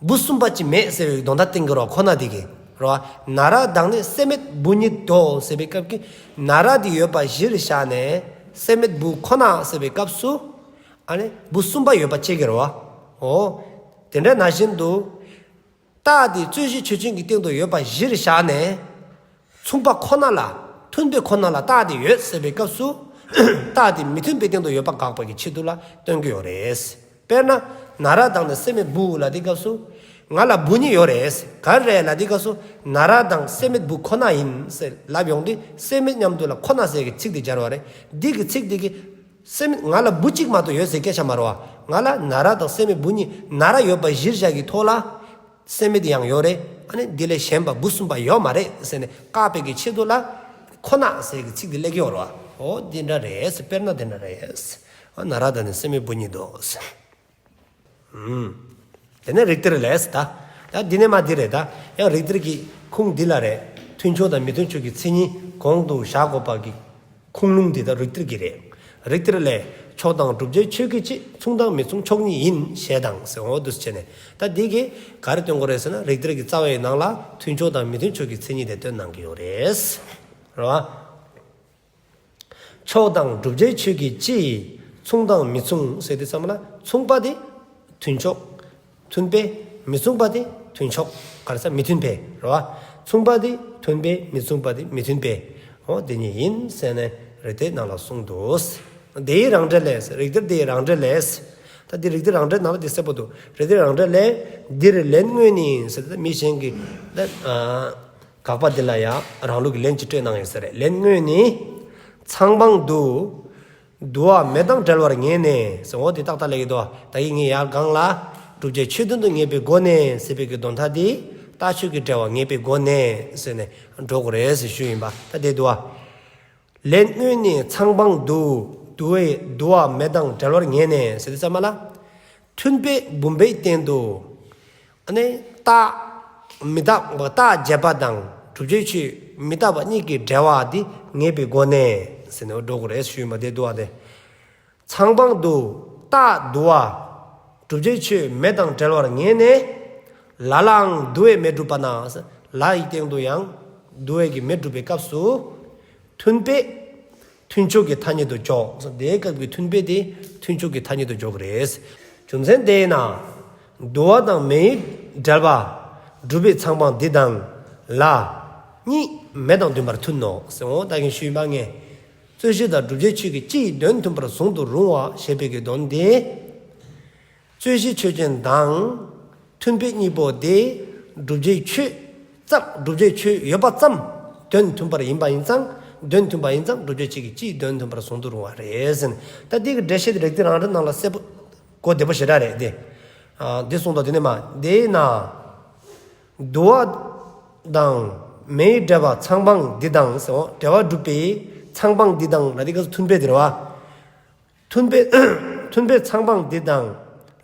བུ་གསུམ་པ་ཅིག་མེད་ཟེར་བའི་དོན་དག་བསྟན་གྱི་རེད་བ། ཁོ་ན་དེ་གིས་རེད་བ། ན་ར་དང་ནི་སྲེད་མེད་བུ་ཉིད་དོ་ཟེར་བའི་སྐབས་ཀྱི་ན་ར་དེ་ཡོད་པ་གཞིར་བཞག་ནས། སྲེད་མེད་བུ་ཁོ་ན་ཟེར་བའི་སྐབས་སུ། ཨ་ནི་བུ་གསུམ་པ་ཡོད་པ་བྱེད་ཀྱི་རེད་བ། འོ། དེ་འདྲ་ནང་བཞིན་དུ། རྟགས་དེ་རྩོད་གཞི་ཆོས་ཅན་གྱི་སྟེང་དུ་ཡོད་པ་གཞིར་བཞག་ནས། མཚུངས་པ་ཁོ་ན་ལ། མཐུན་དཔེ་ཁོ་ན་ལ་རྟགས་དེ་ཡོད་ཟེར་བའི་སྐབས་སུ། རྟགས་དེ་མི་མཐུན་དཔེ་སྟེང་དུ་ཡོད་པ་དགག་པ་གི་ཆེད་དུ་ལ་སྟོན་གྱི་ཡོད་རེད། དཔེར་ན། ན་ར་དང་ནི་སྲེད་མེད་བུ་ལ་དེའི་སྐབས་སུ། ང་ལ་བུ་གཉིས་ཡོད་རེད། ག་རེ་རེད་ལ་དེའི་སྐབས་སུ། ན་ར་དང་སྲེད་མེད་བུ་ཁོ་ན་ཡིན་ཟེར་ལབ་ཡོང་དུས་སྲེད་མེད་མཉམ་དུ་ལ་ཁོ་ན་ཟེར་གྱི་ཚིག་དེ་སྦྱར་བ་རེད། འདི་གི་ཚིག་འདི་གི་སྲེད་མེད་ང་ལ་བུ་གཅིག་མ་གཏོགས་ཡོད་ཟེར་སྐད་ཆ་མ་རེད་བ། ང་ལ་ན་ར་དང་སྲེད་མེད་བུ་གཉིས། ན་ར་ཡོད་པ་གཞིར་བཞག་གི་ཐོག་ལ། སྲེད་མེད་ཡང་ཡོད་རེད། ཨ་ནི་འདི་ལས་གཞན་པ་བུ་གསུམ་པ་ཡོད་མ་རེད་ཟེར་ནས་བཀག་པའི་གི་ཆེད་དུ་ལ། ཁོ་ན་ཟེར་གི་ཚིག་འདི་སླེབས་ཀྱི་ཡོད་རེད་བ། འོ་འདི་འདྲ་རེད་ཟེར། དཔེར་ན་འདི་འདྲ་རེད་ཟེར། ཨ་ན་ར་དང་ནི་སྲེད་མེད་བུ་གཉིས་དོ་ཟེར། ཨུམ། དེ་ནས་རིགས་གཏེར་ལས་ད། ད་འདི་ནས་མ་འདི་རེད་ད། ཡང་རིགས་གཏེར་གྱི་ཁུངས་འདི་ལ་རེད། མཐུན་ཕྱོགས་དང་མི་མཐུན་ཕྱོགས་ཀྱི་མཚན་ཉིད་གོང་དུ་བཞག་དགོས་པ་གི་ཁུངས་ལུང་འདི་ད་རིགས་གཏེར་གྱི་རེད། རིགས་གཏེར་ལས། ཕྱོགས་དང་བསྒྲུབ་བྱའི་ཆོས་ཀྱི་སྤྱི། མཚུངས་དང་མི་མཚུངས་ཕྱོགས་གཉིས་ཡིན་ཞེས་དང་ཟེར། འོ་འདུག་སེ་བྱས་ནས། ད་འདི་གིས་ག་རེ་སྟོན་དགོས་རེད་ཟེར་ན། རིགས་གཏེར་གྱི་རྩ་བའི་ནང་ལ་མཐུན་ཕྱོགས་དང་མི་མཐུན་ཕྱོགས་ཀྱི་མཚན་ཉིད་དེ་སྟོན་གནང་གི་ཡོད་རེད། རེད་བ། ཕྱོགས་དང་བསྒྲུབ་བྱའི་ཆོས་ཀྱི་སྤྱི། མཚུངས་དང་མི་མཚུངས་ཟེར་དུས་ཙམ་ལ། མཚུངས་པ་དེ་མཐུན་ཕྱོགས། མཐུན་དཔེ། མི་མཚུངས་པ་དེ་མཐུན་ཕྱོགས། ག་རེ་ཟེར། མི་མཐུན་དཔེ་རེད་བ། མཚུངས་པ་དེ་མཐུན་དཔེ། མི་མཚུངས་པ་དེ་མི་མཐུན་དཔེ། འོ་དེ་གཉིས་ཡིན་ཟེར་ནས་རིགས་གཏེར་ནང་ལ་གསུངས་འདུག་དེའི་རང་འགྲེལ་ལས། རིགས་གཏེར་དེའི་རང་འགྲེལ་ལས། ད་འདི་རིགས་གཏེར་རང་འགྲེལ་ནང་ལ་འདི་གསལ་པོ་འདུག་རིགས་གཏེར་རང་འགྲེལ་ལས། འདིར་ལན་དངོས་ནི་ཟེར་ཏེ་མི་གཞན་གྱིས་ད་ཨ་དགག་པ་འདི་ལ་ཡང་རང་ལུགས་ཀྱི་ལན་ཅིག་སྤྲད་གནང་ཡོད་ས་རེད། ལན་དངོས་ནི། མཚང་སྦང་དུ། དུ་བ་མེ་དང་བྲལ་བར་ངེས་ནས་ཟེར། འོ་དེ་ཏག་ཏག་ལབ་ཀྱི་འདུག་ད་གིན་ངས་ཡར་སྒང་ལ་བསྒྲུབ་བྱའི་ཆོས་དོན་དུ་ངེས་པའི་སྒོ་ནས་ཟེར་བའི་གི་དོན་དག་འདི་རྟགས་ཆོས་ཀྱི་འབྲེལ་བ་ངེས་པའི་སྒོ་ནས་ཟེར་ནས་འགྲོ་དགོས་རེད་ཟེར་ཞུས་ཡིན་པ། ད་དེ་འདུག་བ། ལན་དངོས་ནི་མཚང་སྦང་དུ། དུ་བའི་དུ་བ་མེ་དང་བྲལ་བར་ངེས་ནས་ཟེར་དུས་ཙམ་པ་ལ། མཐུན་དཔེ་བུམ་པའི་སྟེང་དུ། ཨ་ནི་རྟགས་མི་རྟག་པ་རྟགས་བྱས་པ་དང་བསྒྲུབ་བྱའི་ཆོས་མི་རྟག་པ་གཉིས་ཀྱི་འབྲེལ་བ་འདི་ངེས་པའི་སྒོ་ནས་ཟེར་ནས་འགྲོ་དགོས་རེད་ཞུས་ཡིན་པ་དེ་འདུག་བ། དེ་མཚང་སྦང་དུ་རྟགས་དུ་བ། བསྒྲུབ་བྱའི་ཆོས་མེ་དང་བྲལ་བར་ངེས་ནས། ལ་ལའང་དུ་བའི་མེ་སྒྲུབ་པ་ན། ལ་ཡི་སྟེང་དུ་ཡང་དུ་བའི་གི་མེ་སྒྲུབ་པའི་སྐབས་སུ། མཐུན་དཔེ། མཐུན་ཕྱོགས་ཀྱི་ཐ་སྙད་དུ་འཇོག་དེའི་སྐབས་ཀྱི་མཐུན་དཔེ་དེ་མཐུན་ཕྱོགས་ཀྱི་ཐ་སྙད་དུ་འཇོག་གི་རེད། རྒྱུ་མཚན་དེས་ན། དུ་བ་དང་མེའི་འབྲེལ་བ། སྒྲུབ་པའི་མཚང་སྦང་འདི་དང་། ལ། གཉིས་མེ་དང་མཐུན་པར་མཐུན་ནོ་ཟེར། འོ་ད་གིན་ཞུས་པ་ངས། རྩོད་གཞི་དང་བསྒྲུབ་བྱའི་ཆོས་ཀྱི་སྤྱི་ཡི་དོན་མཐུན་པར་གཟུང་དུ་རུང་བ་ཞེས་པའི་གི་དོན་དེ། རྩོད་གཞི་ཆོས་ཅན་དང་། མཐུན་དཔེ་གཉིས་པོ་དེ་བསྒྲུབ་བྱའི་ཆོས་ཙམ། བསྒྲུབ་བྱའི་ཆོས་ཡོད་པ་ཙམ་དོན་མཐུན་པར་ཡིན་པ་ཡིན་ཙང་། དོན་མཐུན་པ་ཡིན་ཙང་བསྒྲུབ་བྱའི་ཆོས་ཀྱི་སྤྱིའི་དོན་མཐུན་པར་གཟུང་དུ་རུང་བ་རེད་ཟེར། ད་འདི་གི་འགྲེལ་བཤད་དེ་རིགས་གཏེར་རང་འགྲེལ་ནང་ལ་གསལ་པོ་གོ་བདེ་པོ་ཞེ་དྲག་རེད་དེ། ཨ་འདི་གསུངས་དོ། དེ་ནས་མ་དེས་ན། དུ་བ་དང་ མེའི་འབྲེལ་བ་ཚང་བའང་འདི་དང་ཟེར། འོ་འབྲེལ་བ་གྲུབ་པའི་ཚང་བའང་འདི་དང་ལ་དེ་ག་སུ་མཐུན་དཔེ་དེ་རེད་བ། མཐུན་དཔེ་མཐུན་དཔེ་ཚང་བའང་འདི་དང་།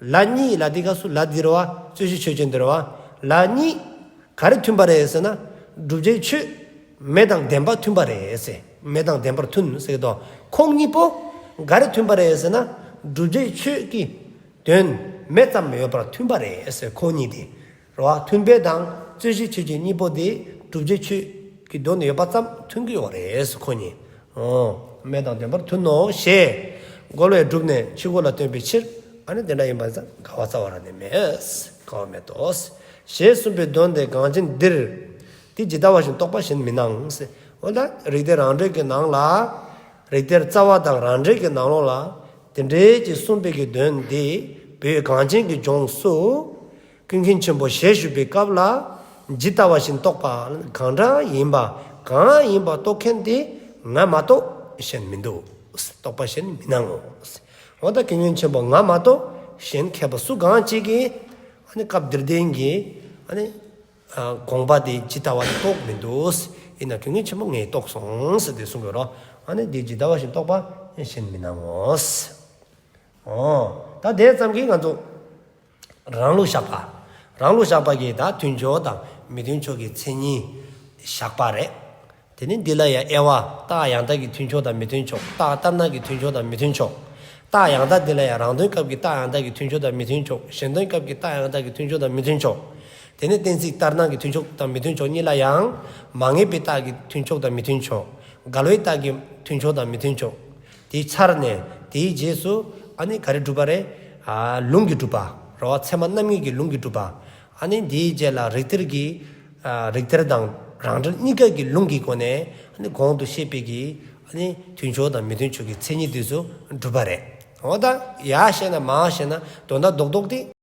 ལ་གཉིས་ལ་དེ་ག་སུ་ལ་དེ་རེད་བ། རྩོད་གཞི་ཆོས་ཅན་དེ་རེད་བ། ལ་གཉིས་ག་རེ་མཐུན་པ་རེད་ཟེར་ན། བསྒྲུབ་བྱའི་ཆོས་མེ་དང་ལྡན་པ་མཐུན་པ་རེད་ཟེར། མེ་དང་ལྡན་པར་མཐུན་ཟེར་གི་འདུག་ཁོང་གཉིས་པོ་ག་རེ་མཐུན་པ་རེད་ཟེར་ན། བསྒྲུབ་བྱའི་ཆོས་ཀྱི་དོན་མེ་ཙམ་ཡོད་པར་མཐུན་པ་རེད་ཟེར། ཁོང་གཉིས་དེ་རེད་བ། མཐུན་དཔེ་དང་རྩོད་གཞི་ཆོས་ཅན་གཉིས་པོ་དེ་བསྒྲུབ་བྱའི་ཆོས་ཀྱི་དོན་ཡོད་པ་ཙམ་མཐུན་གྱི་ཡོད་རེད་ཟེར། ཁོང་གཉིས། འོ། མེ་དང་ལྡན་པར་མཐུན་ནོ་ཞེས་རྒོལ་བས་བསྒྲུབས་ནས་ཕྱིར་རྒོལ་ལ་སྟོན་པའི་ཕྱིར། ཨ་ནི་དེ་འདྲ་ཡིན་པ་ཙང་འགལ་བ་རྩ་བ་རང་ནས་མེད། འགལ་བ་མེད་དོ། ཞེས་གསུངས་པའི་དོན་དེ་གངས་ཅན་འདིར། དེ་ཇི་ལྟ་བ་བཞིན་རྟོགས་པ་གཞན་མི་སྣང་ཟེར། འོ་ད་རིགས་གཏེར་རང་འགྲེལ་གྱི་ནང་ལ། རིགས་གཏེར་རྩ་བ་དང་རང་འགྲེལ་གྱི་ནང་ལོགས་ལ། དེ་འདྲའི་ཅིག་གསུངས་པའི་གི་དོན་དེ་བོད་གངས་ཅན་གྱི་ལྗོངས་སུ། ཀུན་མཁྱེན་ཆེན་པོ་ཞལ་བཞུགས་པའི་སྐབས་ལ་ཇི་ལྟ་བ་བཞིན་རྟོགས་པ་གང་འདྲ་ཡིན་པ་གང་ཡིན་པ་རྟོགས་མཁན་དེ་ང་མ་གཏོགས་གཞན་མི་འདུག་རྟོགས་པ་གཞན་མི་སྣང་ངོ་། འོ་ད་ཀུན་མཁྱེན་ཆེན་པོ་ང་མ་གཏོགས་གཞན་མཁས་པ་སུ་གང་ཅིག་གིས་ཨ་ནི་སྐབས་འདིར་ལྡན་གྱི་ཨ་ནི་དགོངས་པ་དེ་ཇི་ལྟ་བ་རྟོགས་མི་འདུག་ཡིན་ན་ཀུན་མཁྱེན་ཆེན་པོ་ངས་རྟོགས་སོང་ཟེར་དེ་གསུང་དགོས་རོ། ཨ་ནི་དེ་ཇི་ལྟ་བ་བཞིན་རྟོགས་པ་གཞན་མི་སྣང་ངོ་། འོ། ད་དེ་ཙམ་གྱིས་ང་ཚོ་རང་ལུགས་བཞག་པ། རང་ལུགས་བཞག་པ་གི་ད་མཐུན་ཕྱོགས་དང་མི་མཐུན་ཕྱོགས་ཀྱི་མཚན་ཉིད་བཞག་པ་རེད། དེ་ནི་འདི་ལ་ཡང་དབྱེ་བ་རྟགས་ཡང་དག་གི་མཐུན་ཕྱོགས་དང་མི་མཐུན་ཕྱོགས། རྟགས་ལྟར་སྣང་གི་མཐུན་ཕྱོགས་དང་མི་མཐུན་ཕྱོགས། རྟགས་ཡང་དག་འདི་ལ་ཡང་རང་དོན་སྐབས་ཀྱི་རྟགས་ཡང་དག་གི་མཐུན་ཕྱོགས་དང་མི་མཐུན་ཕྱོགས། གཞན་དོན་སྐབས་ཀྱི་རྟགས་ཡང་དག་གི་མཐུན་ཕྱོགས་དང་མི་མཐུན་ཕྱོགས། དེ་ནི་གཏན་ཚིགས་ལྟར་སྣང་གི་མཐུན་ཕྱོགས་དང་མི་མཐུན་ཕྱོགས་གཉིས་ལ་ཡང་། མ་ངེས་པའི་རྟགས་ཀྱི་མཐུན་ཕྱོགས་དང་མི་མཐུན་ཕྱོགས། འགལ་བའི་རྟགས་ཀྱི་མཐུན་ཕྱོགས་དང་མི་མཐུན་ཕྱོགས། དེའི་ཚར་ནས་དེའི་རྗེས་སུ་ཨ་ནི་ག་རེ་སྒྲུབ་པ་རེད། ཨ་ལུང་གིས་སྒྲུབ་པ་རེད་བ། ཚད་མ་རྣམ་ངེས་ཀྱི་ལུང་གིས་སྒྲུབ་པ། ཨ་ནི་དེའི་རྗེས་ལ་རིགས་གཏེར་གྱི་ཨ་རིགས་གཏེར་དང་རང་འགྲེལ་གཉིས་ཀ་གི་ལུང་གི་སྒོ་ནས་ཨ་ནི་གོང་དུ་བཤད་པའི་གི་ཨ་ནི་མཐུན་ཕྱོགས་དང་མི་མཐུན་ཕྱོགས་ཀྱི་མཚན་ཉིད་དེ་ཚོ་སྒྲུབ་པ་རེད། འོ་ད་ཡར་བཤད་ན་མར་བཤད་ན་དོན་དག་རྡོག་རྡོག་དེ།